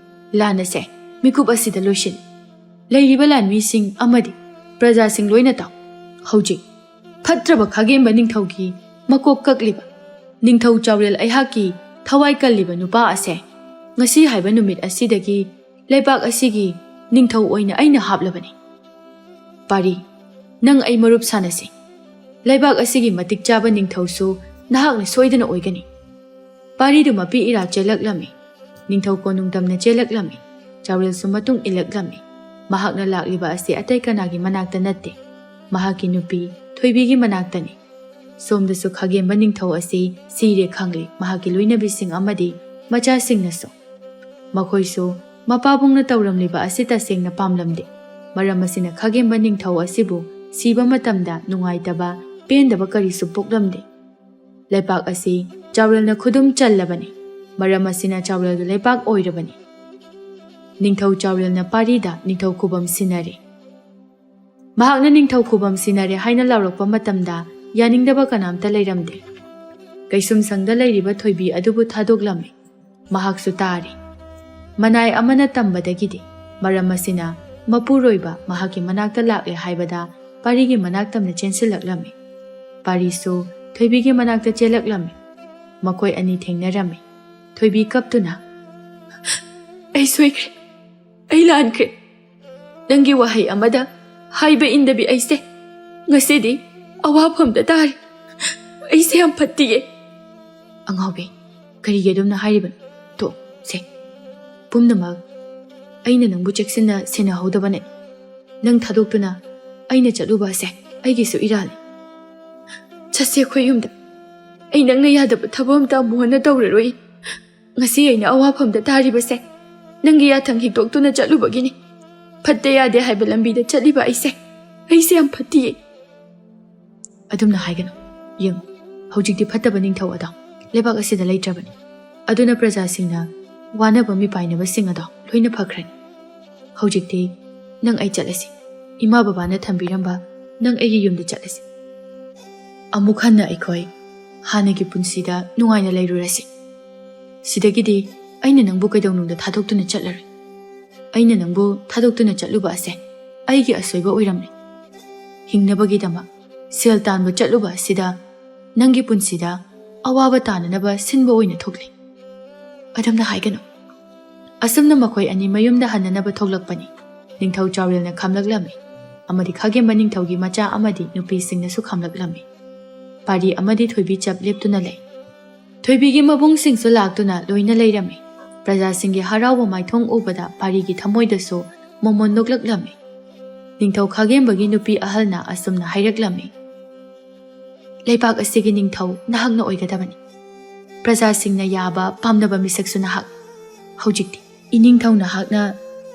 ꯂꯥꯟ ꯑꯁꯦ ꯃꯤꯀꯨꯞ ꯑꯁꯤꯗ ꯂꯣꯏꯁꯤꯜꯂꯤ꯫ ꯂꯩꯔꯤꯕ ꯂꯥꯟꯃꯤꯁꯤꯡ ꯑꯃꯗꯤ ꯄ꯭ꯔꯖꯥꯁꯤꯡ ꯂꯣꯏꯅ ꯇꯥꯎ꯫ ꯍꯧꯖꯤꯛ ꯐꯠꯇ꯭ꯔꯕ ꯈꯥꯒꯦꯝꯕ ꯅꯤꯡꯊꯧꯒꯤ ꯃꯀꯣꯛ ꯀꯛꯂꯤꯕ ꯅꯤꯡꯊꯧ ꯆꯥꯎꯔꯦꯜ ꯑꯩꯍꯥꯛꯀꯤ ꯊꯋꯥꯏ ꯀꯜꯂꯤꯕ ꯅꯨꯄꯥ ꯑꯁꯦ ꯉꯁꯤ ꯍꯥꯏꯕ ꯅꯨꯃꯤꯠ ꯑꯁꯤꯗꯒꯤ ꯂꯩꯕꯥꯛ ꯑꯁꯤꯒꯤ ꯅꯤꯡꯊꯧ ꯑꯣꯏꯅ ꯑꯩꯅ ꯍꯥꯞꯂꯕꯅꯤ꯫ ꯄꯥꯔꯤ, ꯅꯪ ꯑꯩ ꯃꯔꯨꯞ ꯁꯥꯟꯅꯁꯤ꯫ ꯂꯩꯕꯥꯛ ꯑꯁꯤꯒꯤ ꯃꯇꯤꯛ ꯆꯥꯕ ꯅꯤꯡꯊꯧꯁꯨ ꯅꯍꯥꯛꯅ ꯁꯣꯏꯗꯅ ꯑꯣꯏꯒꯅꯤ꯫" ꯄꯥꯔꯤꯗꯨ ꯃꯄꯤ ꯏꯔꯥ ꯆꯦꯜꯂꯛꯂꯝꯃꯤ꯫ ꯅꯤꯡꯊꯧ ꯀꯣꯅꯨꯡ ꯇꯝꯅ ꯆꯦꯜꯂꯛꯂꯝꯃꯤ꯫ ꯆꯥꯎꯔꯦꯜꯁꯨ ꯃꯇꯨꯡ ꯏꯜꯂꯛꯂꯝꯃꯤ꯫ ꯃꯍꯥꯛꯅ ꯂꯥꯛꯂꯤꯕ ꯑꯁꯤ ꯑꯇꯩ ꯀꯅꯥꯒꯤ ꯃꯅꯥꯛꯇ ꯅꯠꯇꯦ, ꯃꯍꯥꯛꯀꯤ ꯅꯨꯄꯤ ꯊꯣꯏꯕꯤꯒꯤ ꯃꯅꯥꯛꯇꯅꯤ꯫ ꯁꯣꯝꯗꯁꯨ ꯈꯥꯒꯦꯝꯕ ꯅꯤꯡꯊꯧ ꯑꯁꯤ ꯁꯤꯔꯦ ꯈꯪꯂꯦ ꯃꯍꯥꯛꯀꯤ ꯂꯣꯏꯅꯕꯤꯁꯤꯡ ꯑꯃꯗꯤ ꯃꯆꯥꯁꯤꯡꯅꯁꯨ꯫ ꯃꯈꯣꯏꯁꯨ ꯃꯄꯥꯕꯨꯡꯅ ꯇꯧꯔꯝꯂꯤꯕ ꯑꯁꯤ ꯇꯁꯦꯡꯅ ꯄꯥꯝꯂꯝꯗꯦ꯫ ꯃꯔꯝ ꯑꯁꯤꯅ ꯈꯥꯒꯦꯝꯕ ꯅꯤꯡꯊꯧ ꯑꯁꯤꯕꯨ ꯁꯤꯕ ꯃꯇꯝꯗ ꯅꯨꯡꯉꯥꯏꯇꯕ, ꯄꯦꯟꯗꯕ ꯀꯔꯤꯁꯨ ꯄꯣꯛꯂꯝꯗꯦ꯫ ꯂꯩꯄꯥꯛ ꯑꯁꯤ ꯆꯥꯎꯔꯦꯜꯅ ꯈꯨꯗꯨꯝ ꯆꯜꯂꯕꯅꯤ꯫ ꯃꯔꯝ ꯑꯁꯤꯅ ꯆꯥꯎꯔꯦꯜꯒꯤ ꯂꯩꯄꯥꯛ ꯑꯣꯏꯔꯕꯅꯤ꯫ ꯅꯤꯡꯊꯧ ꯆꯥꯎꯔꯦꯜꯅ ꯄꯥꯔꯤꯗ ꯅꯤꯡꯊꯧ ꯈꯨꯕꯝ ꯁꯤꯟꯅꯔꯦ꯫ ꯃꯍꯥꯛꯅ ꯅꯤꯡꯊꯧ ꯈꯨꯕꯝ ꯁꯤꯟꯅꯔꯦ ꯍꯥꯏꯅ ꯂꯥꯎꯔꯛꯄ ꯃꯇꯝꯗ ꯌꯥꯅꯤꯡꯗꯕ ꯀꯅꯥꯝꯇ ꯂꯩꯔꯝꯗꯦ꯫ ꯀꯩꯁꯨꯝꯁꯪꯗ ꯂꯩꯔꯤꯕ ꯊꯣꯏꯕꯤ ꯑꯗꯨꯕꯨ ꯊꯥꯗꯣꯛꯂꯝꯃꯤ꯫ ꯃꯍꯥꯛꯁꯨ ꯇꯥꯔꯤ꯫ ꯃꯅꯥꯏ ꯑꯃꯅ ꯇꯝꯕꯗꯒꯤꯗꯤ ꯃꯔꯝ ꯑꯁꯤꯅ ꯃꯄꯨꯔꯣꯏꯕ ꯃꯍꯥꯛꯀꯤ ꯃꯅꯥꯛꯇ ꯂꯥꯛꯂꯦ ꯍꯥꯏꯕꯗ ꯄꯥꯔꯤꯒꯤ ꯃꯅꯥꯛ ꯇꯝꯅ ꯆꯦꯟꯁꯤꯜꯂꯛꯂꯝꯃꯤ꯫ ꯄꯥꯔꯤꯁꯨ ꯊꯣꯏꯕꯤꯒꯤ ꯃꯅꯥꯛꯇ ꯆꯦꯜꯂꯛꯂꯝꯃꯤ꯫ ꯃꯈꯣꯏ ꯑꯅꯤ ꯊꯦꯡꯅꯔꯝꯃꯤ꯫ ꯊꯣꯏꯕꯤ ꯀꯞꯇꯨꯅ, "ꯑꯩ ꯁꯣꯏꯈ꯭ꯔꯦ, ꯑꯩ ꯂꯥꯟꯈ꯭ꯔꯦ꯫ ꯅꯪꯒꯤ ꯋꯥꯍꯩ ꯑꯃꯗ ꯍꯥꯏꯕ ꯏꯟꯗꯕꯤ ꯑꯩꯁꯦ ꯉꯁꯤꯗꯤ ꯑꯋꯥꯐꯝꯗ ꯇꯥꯔꯦ꯫ ꯑꯩꯁꯦ ꯌꯥꯝ ꯐꯠꯇꯤꯌꯦ꯫" "ꯑꯉꯥꯎꯕꯤ, ꯀꯔꯤꯒꯤ ꯑꯗꯨꯝꯅ ꯍꯥꯏꯔꯤꯕꯅꯣ? ꯇꯣ, ꯁꯦ, ꯄꯨꯝꯅꯃꯛ ꯑꯩꯅ ꯅꯪꯕꯨ ꯆꯦꯛꯁꯤꯟꯅ ꯁꯦꯟꯅꯍꯧꯗꯕꯅꯦ꯫ ꯅꯪ ꯊꯥꯗꯣꯛꯇꯨꯅ ꯑꯩꯅ ꯆꯠꯂꯨꯕ ꯑꯁꯦ ꯑꯩꯒꯤꯁꯨ ꯏꯔꯥꯜꯅꯤ꯫ ꯆꯠꯁꯦ ꯑꯩꯈꯣꯏ ꯌꯨꯝꯗ꯫ ꯑꯩ ꯅꯪꯅ ꯌꯥꯗꯕ ꯊꯕꯛ ꯑꯝꯇ ꯑꯃꯨꯛ ꯍꯟꯅ ꯇꯧꯔꯔꯣꯏ꯫ ꯉꯁꯤ ꯑꯩꯅ ꯑꯋꯥꯐꯝꯗ ꯇꯥꯔꯤꯕꯁꯦ ꯅꯪꯒꯤ ꯌꯥꯊꯪ ꯍꯤꯛꯇꯣꯛꯇꯨꯅ ꯆꯠꯂꯨꯕꯒꯤꯅꯤ꯫ ꯐꯠꯇ ꯌꯥꯗꯦ ꯍꯥꯏꯕ ꯂꯝꯕꯤꯗ ꯆꯠꯂꯤꯕ ꯑꯩꯁꯦ, ꯑꯩꯁꯦ ꯌꯥꯝ ꯐꯠꯇꯤꯌꯦ꯫" "ꯑꯗꯨꯝꯅ ꯍꯥꯏꯒꯅꯨ꯫ ꯌꯦꯡꯉꯨ, ꯍꯧꯖꯤꯛꯇꯤ ꯐꯠꯇꯕ ꯅꯤꯡꯊꯧ ꯑꯗꯣ ꯂꯩꯕꯥꯛ ꯑꯁꯤꯗ ꯂꯩꯇ꯭ꯔꯕꯅꯤ꯫ ꯑꯗꯨꯅ ꯄ꯭ꯔꯖꯥꯁꯤꯡꯅ ꯋꯥꯅꯕ ꯃꯤꯄꯥꯏꯅꯕꯁꯤꯡ ꯑꯗꯣ ꯂꯣꯏꯅ ꯐꯈ꯭ꯔꯅꯤ꯫ ꯍꯧꯖꯤꯛꯇꯤ ꯅꯪ ꯑꯩ ꯆꯠꯂꯁꯤ꯫ ꯏꯃꯥ ꯕꯕꯥꯅ ꯊꯝꯕꯤꯔꯝꯕ ꯅꯪ ꯑꯩꯒꯤ ꯌꯨꯝꯗ ꯆꯠꯂꯁꯤ꯫ ꯑꯃꯨꯛ ꯍꯟꯅ ꯑꯩꯈꯣꯏ ꯍꯥꯟꯅꯒꯤ ꯄꯨꯟꯁꯤꯗ ꯅꯨꯡꯉꯥꯏꯅ ꯂꯩꯔꯨꯔꯁꯤ꯫ ꯁꯤꯗꯒꯤꯗꯤ ꯑꯩꯅ ꯅꯪꯕꯨ ꯀꯩꯗꯧꯅꯨꯡꯗ ꯊꯥꯗꯣꯛꯇꯨꯅ ꯆꯠꯂꯔꯣꯏ꯫ ꯑꯩꯅ ꯅꯪꯕꯨ ꯊꯥꯗꯣꯛꯇꯨꯅ ꯆꯠꯂꯨꯕ ꯑꯁꯦ ꯑꯩꯒꯤ ꯑꯁꯣꯏꯕ ꯑꯣꯏꯔꯝꯂꯦ꯫ ꯍꯤꯡꯅꯕꯒꯤꯗꯃꯛ ꯁꯦꯜ ꯇꯥꯟꯕ ꯆꯠꯂꯨꯕ ꯑꯁꯤꯗ ꯅꯪꯒꯤ ꯄꯨꯟꯁꯤꯗ ꯑꯋꯥꯕ ꯇꯥꯅꯅꯕ ꯁꯤꯟꯕ ꯑꯣꯏꯅ ꯊꯣꯛꯂꯦ꯫" "ꯑꯗꯨꯝꯅ ꯍꯥꯏꯒꯅꯨ꯫" ꯑꯁꯨꯝꯅ ꯃꯈꯣꯏ ꯑꯅꯤ ꯃꯌꯨꯝꯗ ꯍꯟꯅꯅꯕ ꯊꯣꯛꯂꯛꯄꯅꯤ꯫ ꯅꯤꯡꯊꯧ ꯆꯥꯎꯔꯦꯜꯅ ꯈꯥꯝꯂꯛꯂꯝꯃꯤ ꯑꯃꯗꯤ ꯈꯥꯒꯦꯝꯕ ꯅꯤꯡꯊꯧꯒꯤ ꯃꯆꯥ ꯑꯃꯗꯤ ꯅꯨꯄꯤꯁꯤꯡꯅꯁꯨ ꯈꯥꯝꯂꯛꯂꯝꯃꯤ꯫ ꯄꯥꯔꯤ ꯑꯃꯗꯤ ꯊꯣꯏꯕꯤ ꯆꯞ ꯂꯦꯞꯇꯨꯅ ꯂꯩ꯫ ꯊꯣꯏꯕꯤꯒꯤ ꯃꯕꯨꯡꯁꯤꯡꯁꯨ ꯂꯥꯛꯇꯨꯅ ꯂꯣꯏꯅ ꯂꯩꯔꯝꯃꯤ꯫ ꯄ꯭ꯔꯖꯥꯁꯤꯡꯒꯤ ꯍꯔꯥꯎꯕ ꯃꯥꯏꯊꯣꯡ ꯎꯕꯗ ꯄꯥꯔꯤꯒꯤ ꯊꯃꯣꯏꯗꯁꯨ ꯃꯣꯃꯣꯟ ꯅꯣꯛꯂꯛꯂꯝꯃꯤ꯫ ꯅꯤꯡꯊꯧ ꯈꯥꯒꯦꯝꯕꯒꯤ ꯅꯨꯄꯤ ꯑꯍꯜꯅ ꯑꯁꯨꯝꯅ ꯍꯥꯏꯔꯛꯂꯝꯃꯤ, "ꯂꯩꯕꯥꯛ ꯑꯁꯤꯒꯤ ꯅꯤꯡꯊꯧ ꯅꯍꯥꯛꯅ ꯑꯣꯏꯒꯗꯕꯅꯤ꯫ ꯄ꯭ꯔꯖꯥꯁꯤꯡꯅ ꯌꯥꯕ ꯄꯥꯝꯅꯕ ꯃꯤꯁꯛꯁꯨ ꯅꯍꯥꯛ꯫ ꯍꯧꯖꯤꯛꯇꯤ ꯏꯅꯤꯡꯊꯧ ꯅꯍꯥꯛꯅ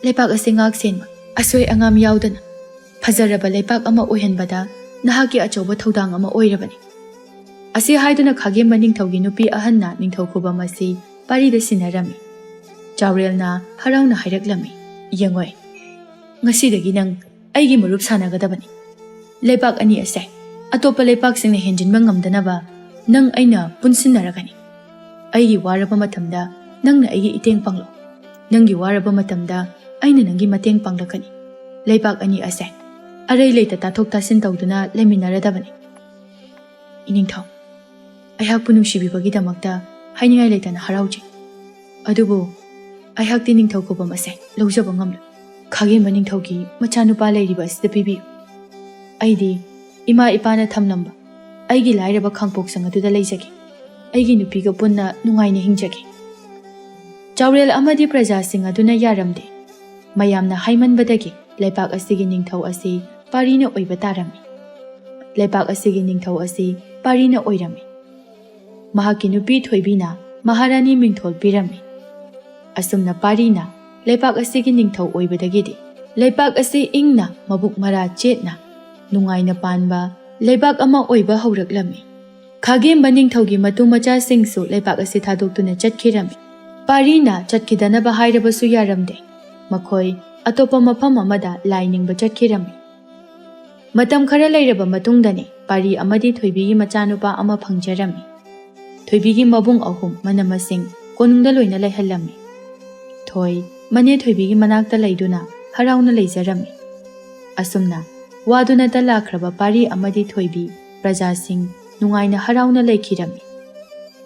ꯂꯩꯕꯥꯛ ꯑꯁꯤ ꯉꯥꯛ ꯁꯦꯟꯕ, ꯑꯁꯣꯏ ꯑꯉꯥꯝ ꯌꯥꯎꯗꯅ ꯐꯖꯔꯕ ꯂꯩꯕꯥꯛ ꯑꯃ ꯑꯣꯏꯍꯟꯕꯗ ꯅꯍꯥꯛꯀꯤ ꯑꯆꯧꯕ ꯊꯧꯗꯥꯡ ꯑꯃ ꯑꯣꯏꯔꯕꯅꯤ꯫" ꯑꯁꯤ ꯍꯥꯏꯗꯨꯅ ꯈꯥꯒꯦꯝꯕ ꯅꯤꯡꯊꯧꯒꯤ ꯅꯨꯄꯤ ꯑꯍꯟꯅ ꯅꯤꯡꯊꯧ ꯈꯨꯕꯝ ꯑꯁꯤ ꯄꯥꯔꯤꯗ ꯁꯤꯟꯅꯔꯝꯃꯤ꯫ ꯆꯥꯎꯔꯦꯜꯅ ꯍꯔꯥꯎꯅ ꯍꯥꯏꯔꯛꯂꯝꯃꯤ, "ꯌꯦꯡꯉꯣꯏ, ꯉꯁꯤꯗꯒꯤ ꯅꯪ ꯑꯩꯒꯤ ꯃꯔꯨꯞ ꯁꯥꯟꯅꯒꯗꯕꯅꯤ꯫ ꯂꯩꯕꯥꯛ ꯑꯅꯤ ꯑꯁꯦ ꯑꯇꯣꯞꯄ ꯂꯩꯄꯥꯛꯁꯤꯡꯅ ꯍꯦꯟꯖꯤꯟꯕ ꯉꯝꯗꯅꯕ ꯅꯪ ꯑꯩꯅ ꯄꯨꯟꯁꯤꯟꯅꯔꯒꯅꯤ꯫ ꯑꯩꯒꯤ ꯋꯥꯔꯕ ꯃꯇꯝꯗ ꯅꯪꯅ ꯑꯩꯒꯤ ꯏꯇꯦꯡ ꯄꯥꯡꯂꯣ꯫ ꯅꯪꯒꯤ ꯋꯥꯔꯕ ꯃꯇꯝꯗ ꯑꯩꯅ ꯅꯪꯒꯤ ꯃꯇꯦꯡ ꯄꯥꯡꯂꯛꯀꯅꯤ꯫ ꯂꯩꯕꯥꯛ ꯑꯅꯤ ꯑꯁꯦ ꯑꯔꯩ ꯂꯩꯇ ꯇꯥꯊꯣꯛ ꯇꯥꯁꯤꯟ ꯇꯧꯗꯨꯅ ꯂꯩꯃꯤꯟꯅꯔꯗꯕꯅꯤ꯫" "ꯏꯅꯤꯡꯊꯧ, ꯑꯩꯍꯥꯛꯄꯨ ꯅꯨꯡꯁꯤꯕꯤꯕꯒꯤꯗꯃꯛꯇ ꯍꯥꯏꯅꯤꯡꯉꯥꯏ ꯂꯩꯇꯅ ꯍꯔꯥꯎꯖꯩ꯫ ꯑꯗꯨꯕꯨ ꯑꯩꯍꯥꯛꯇꯤ ꯅꯤꯡꯊꯧ ꯈꯨꯕꯝ ꯑꯁꯦ ꯂꯧꯖꯕ ꯉꯝꯂꯣꯏ꯫ ꯈꯥꯒꯦꯝꯕ ꯅꯤꯡꯊꯧꯒꯤ ꯃꯆꯥꯅꯨꯄꯥ ꯂꯩꯔꯤꯕ ꯑꯁꯤꯗ ꯄꯤꯕꯤꯌꯨ꯫ ꯑꯩꯗꯤ ꯏꯃꯥ ꯏꯄꯥꯅ ꯊꯝꯂꯝꯕ ꯑꯩꯒꯤ ꯂꯥꯏꯔꯕ ꯈꯥꯡꯄꯣꯛꯁꯪ ꯑꯗꯨꯗ ꯂꯩꯖꯒꯦ꯫ ꯑꯩꯒꯤ ꯅꯨꯄꯤꯒ ꯄꯨꯟꯅ ꯅꯨꯡꯉꯥꯏꯅ ꯍꯤꯡꯖꯒꯦ꯫" ꯆꯥꯎꯔꯦꯜ ꯑꯃꯗꯤ ꯄ꯭ꯔꯖꯥꯁꯤꯡ ꯑꯗꯨꯅ ꯌꯥꯔꯝꯗꯦ꯫ ꯃꯌꯥꯝꯅ ꯍꯥꯏꯃꯟꯕꯗꯒꯤ ꯂꯩꯄꯥꯛ ꯑꯁꯤꯒꯤ ꯅꯤꯡꯊꯧ ꯑꯁꯤ ꯄꯥꯔꯤꯅ ꯑꯣꯏꯕ ꯇꯥꯔꯝꯃꯤ꯫ ꯂꯩꯄꯥꯛ ꯑꯁꯤꯒꯤ ꯅꯤꯡꯊꯧ ꯑꯁꯤ ꯄꯥꯔꯤꯅ ꯑꯣꯏꯔꯝꯃꯤ꯫ ꯃꯍꯥꯛꯀꯤ ꯅꯨꯄꯤ ꯊꯣꯏꯕꯤꯅ ꯃꯍꯥꯔꯥꯅꯤ ꯃꯤꯡꯊꯣꯜ ꯄꯤꯔꯝꯃꯤ꯫ ꯑꯁꯨꯝꯅ ꯄꯥꯔꯤꯅ ꯂꯩꯄꯥꯛ ꯑꯁꯤꯒꯤ ꯅꯤꯡꯊꯧ ꯑꯣꯏꯕꯗꯒꯤꯗꯤ ꯂꯩꯄꯥꯛ ꯑꯁꯤ ꯏꯪꯅ, ꯃꯕꯨꯛ ꯃꯔꯥ ꯆꯦꯠꯅ, ꯅꯨꯡꯉꯥꯏꯅ ꯄꯥꯟꯕ ꯂꯩꯕꯥꯛ ꯑꯃ ꯑꯣꯏꯕ ꯍꯧꯔꯛꯂꯝꯃꯤ꯫ ꯈꯥꯒꯦꯝꯕ ꯅꯤꯡꯊꯧꯒꯤ ꯃꯇꯨ ꯃꯆꯥꯁꯤꯡꯁꯨ ꯂꯩꯄꯥꯛ ꯑꯁꯤ ꯊꯥꯗꯣꯛꯇꯨꯅ ꯆꯠꯈꯤꯔꯝꯃꯤ꯫ ꯄꯥꯔꯤꯅ ꯆꯠꯈꯤꯗꯅꯕ ꯍꯥꯏꯔꯕꯁꯨ ꯌꯥꯔꯝꯗꯦ꯫ ꯃꯈꯣꯏ ꯑꯇꯣꯞꯄ ꯃꯐꯝ ꯑꯃꯗ ꯂꯥꯏ ꯅꯤꯡꯕ ꯆꯠꯈꯤꯔꯝꯃꯤ꯫ ꯃꯇꯝ ꯈꯔ ꯂꯩꯔꯕ ꯃꯇꯨꯡꯗꯅꯤ ꯄꯥꯔꯤ ꯑꯃꯗꯤ ꯊꯣꯏꯕꯤꯒꯤ ꯃꯆꯥꯅꯨꯄꯥ ꯑꯃ ꯐꯪꯖꯔꯝꯃꯤ꯫ ꯊꯣꯏꯕꯤꯒꯤ ꯃꯕꯨꯡ ꯑꯍꯨꯝ ꯃꯅꯝ ꯃꯁꯤꯡ ꯀꯣꯅꯨꯡꯗ ꯂꯣꯏꯅ ꯂꯩꯍꯜꯂꯝꯃꯤ꯫ ꯊꯣꯏ ꯃꯅꯦ ꯊꯣꯏꯕꯤꯒꯤ ꯃꯅꯥꯛꯇ ꯂꯩꯗꯨꯅ ꯍꯔꯥꯎꯅ ꯂꯩꯖꯔꯝꯃꯤ꯫ ꯑꯁꯨꯝꯅ ꯋꯥꯗꯨꯅꯇ ꯂꯥꯛꯈ꯭ꯔꯕ ꯄꯥꯔꯤ ꯑꯃꯗꯤ ꯊꯣꯏꯕꯤ ꯄ꯭ꯔꯖꯥꯁꯤꯡ ꯅꯨꯡꯉꯥꯏꯅ ꯍꯔꯥꯎꯅ ꯂꯩꯈꯤꯔꯝꯃꯤ꯫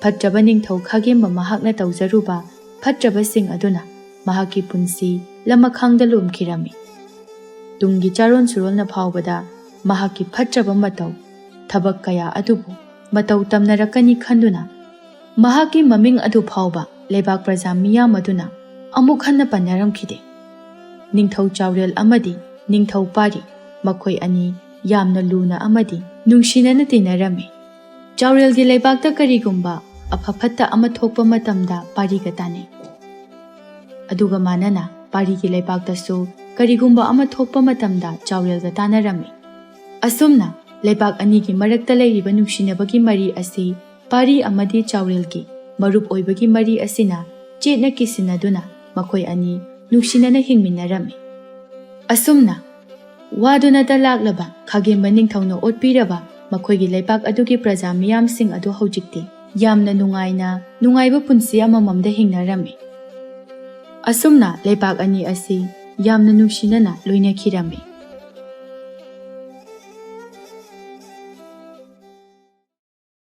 ꯐꯠꯇ꯭ꯔꯕ ꯅꯤꯡꯊꯧ ꯈꯥꯒꯦꯝꯕ ꯃꯍꯥꯛꯅ ꯇꯧꯖꯔꯨꯕ ꯐꯠꯇ꯭ꯔꯕꯁꯤꯡ ꯑꯗꯨꯅ ꯃꯍꯥꯛꯀꯤ ꯄꯨꯟꯁꯤ ꯂꯃꯈꯥꯡꯗ ꯂꯣꯝꯈꯤꯔꯝꯃꯤ꯫ ꯇꯨꯡꯒꯤ ꯆꯥꯔꯣꯟ ꯁꯨꯔꯣꯟꯅ ꯐꯥꯎꯕꯗ ꯃꯍꯥꯛꯀꯤ ꯐꯠꯇ꯭ꯔꯕ ꯃꯇꯧ, ꯊꯕꯛ ꯀꯌꯥ ꯑꯗꯨꯕꯨ ꯃꯇꯧ ꯇꯝꯅꯔꯛꯀꯅꯤ ꯈꯟꯗꯨꯅ ꯃꯍꯥꯛꯀꯤ ꯃꯃꯤꯡ ꯑꯗꯨ ꯐꯥꯎꯕ ꯂꯩꯕꯥꯛ ꯄ꯭ꯔꯖꯥ ꯃꯤꯌꯥꯝ ꯑꯗꯨꯅ ꯑꯃꯨꯛ ꯍꯟꯅ ꯄꯟꯅꯔꯝꯈꯤꯗꯦ꯫ ꯅꯤꯡꯊꯧ ꯆꯥꯎꯔꯦꯜ ꯑꯃꯗꯤ ꯅꯤꯡꯊꯧ ꯄꯥꯔꯤ ꯃꯈꯣꯏ ꯑꯅꯤ ꯌꯥꯝꯅ ꯂꯨꯅ ꯑꯃꯗꯤ ꯅꯨꯡꯁꯤꯅꯅ ꯇꯤꯟꯅꯔꯝꯃꯤ꯫ ꯆꯥꯎꯔꯦꯜꯒꯤ ꯂꯩꯕꯥꯛꯇ ꯀꯔꯤꯒꯨꯝꯕ ꯑꯐ ꯐꯠꯇ ꯑꯃ ꯊꯣꯛꯄ ꯃꯇꯝꯗ ꯄꯥꯔꯤꯒ ꯇꯥꯟꯅꯩ꯫ ꯑꯗꯨꯒ ꯃꯥꯟꯅꯅ ꯄꯥꯔꯤꯒꯤ ꯂꯩꯕꯥꯛꯇꯁꯨ ꯀꯔꯤꯒꯨꯝꯕ ꯑꯃ ꯊꯣꯛꯄ ꯃꯇꯝꯗ ꯆꯥꯎꯔꯦꯜꯒ ꯇꯥꯟꯅꯔꯝꯃꯤ꯫ ꯑꯁꯨꯝꯅ ꯂꯩꯕꯥꯛ ꯑꯅꯤꯒꯤ ꯃꯔꯛꯇ ꯂꯩꯔꯤꯕ ꯅꯨꯡꯁꯤꯅꯕꯒꯤ ꯃꯔꯤ ꯑꯁꯤ ꯄꯥꯔꯤ ꯑꯃꯗꯤ ꯆꯥꯎꯔꯦꯜꯒꯤ ꯃꯔꯨꯞ ꯑꯣꯏꯕꯒꯤ ꯃꯔꯤ ꯑꯁꯤꯅ ꯆꯦꯠꯅ ꯀꯤꯁꯤꯟꯅꯗꯨꯅ ꯃꯈꯣꯏ ꯑꯅꯤ ꯅꯨꯡꯁꯤꯅꯅ ꯍꯤꯡꯃꯤꯟꯅꯔꯝꯃꯤ꯫ ꯑꯁꯨꯝꯅ ꯋꯥꯗꯨꯅꯇ ꯂꯥꯛꯂꯕ ꯈꯥꯒꯦꯝꯕ ꯅꯤꯡꯊꯧꯅ ꯑꯣꯠꯄꯤꯔꯕ ꯃꯈꯣꯏꯒꯤ ꯂꯩꯕꯥꯛ ꯑꯗꯨꯒꯤ ꯄ꯭ꯔꯖꯥ ꯃꯤꯌꯥꯝꯁꯤꯡ ꯑꯗꯨ ꯍꯧꯖꯤꯛꯇꯤ ꯌꯥꯝꯅ ꯅꯨꯡꯉꯥꯏꯅ, ꯅꯨꯡꯉꯥꯏꯕ ꯄꯨꯟꯁꯤ ꯑꯃꯃꯝꯗ ꯍꯤꯡꯅꯔꯝꯃꯤ꯫ ꯑꯁꯨꯝꯅ ꯂꯩꯕꯥꯛ ꯑꯅꯤ ꯑꯁꯤ ꯌꯥꯝꯅ ꯅꯨꯡꯁꯤꯅꯅ ꯂꯣꯏꯅꯈꯤꯔꯝꯃꯤ꯫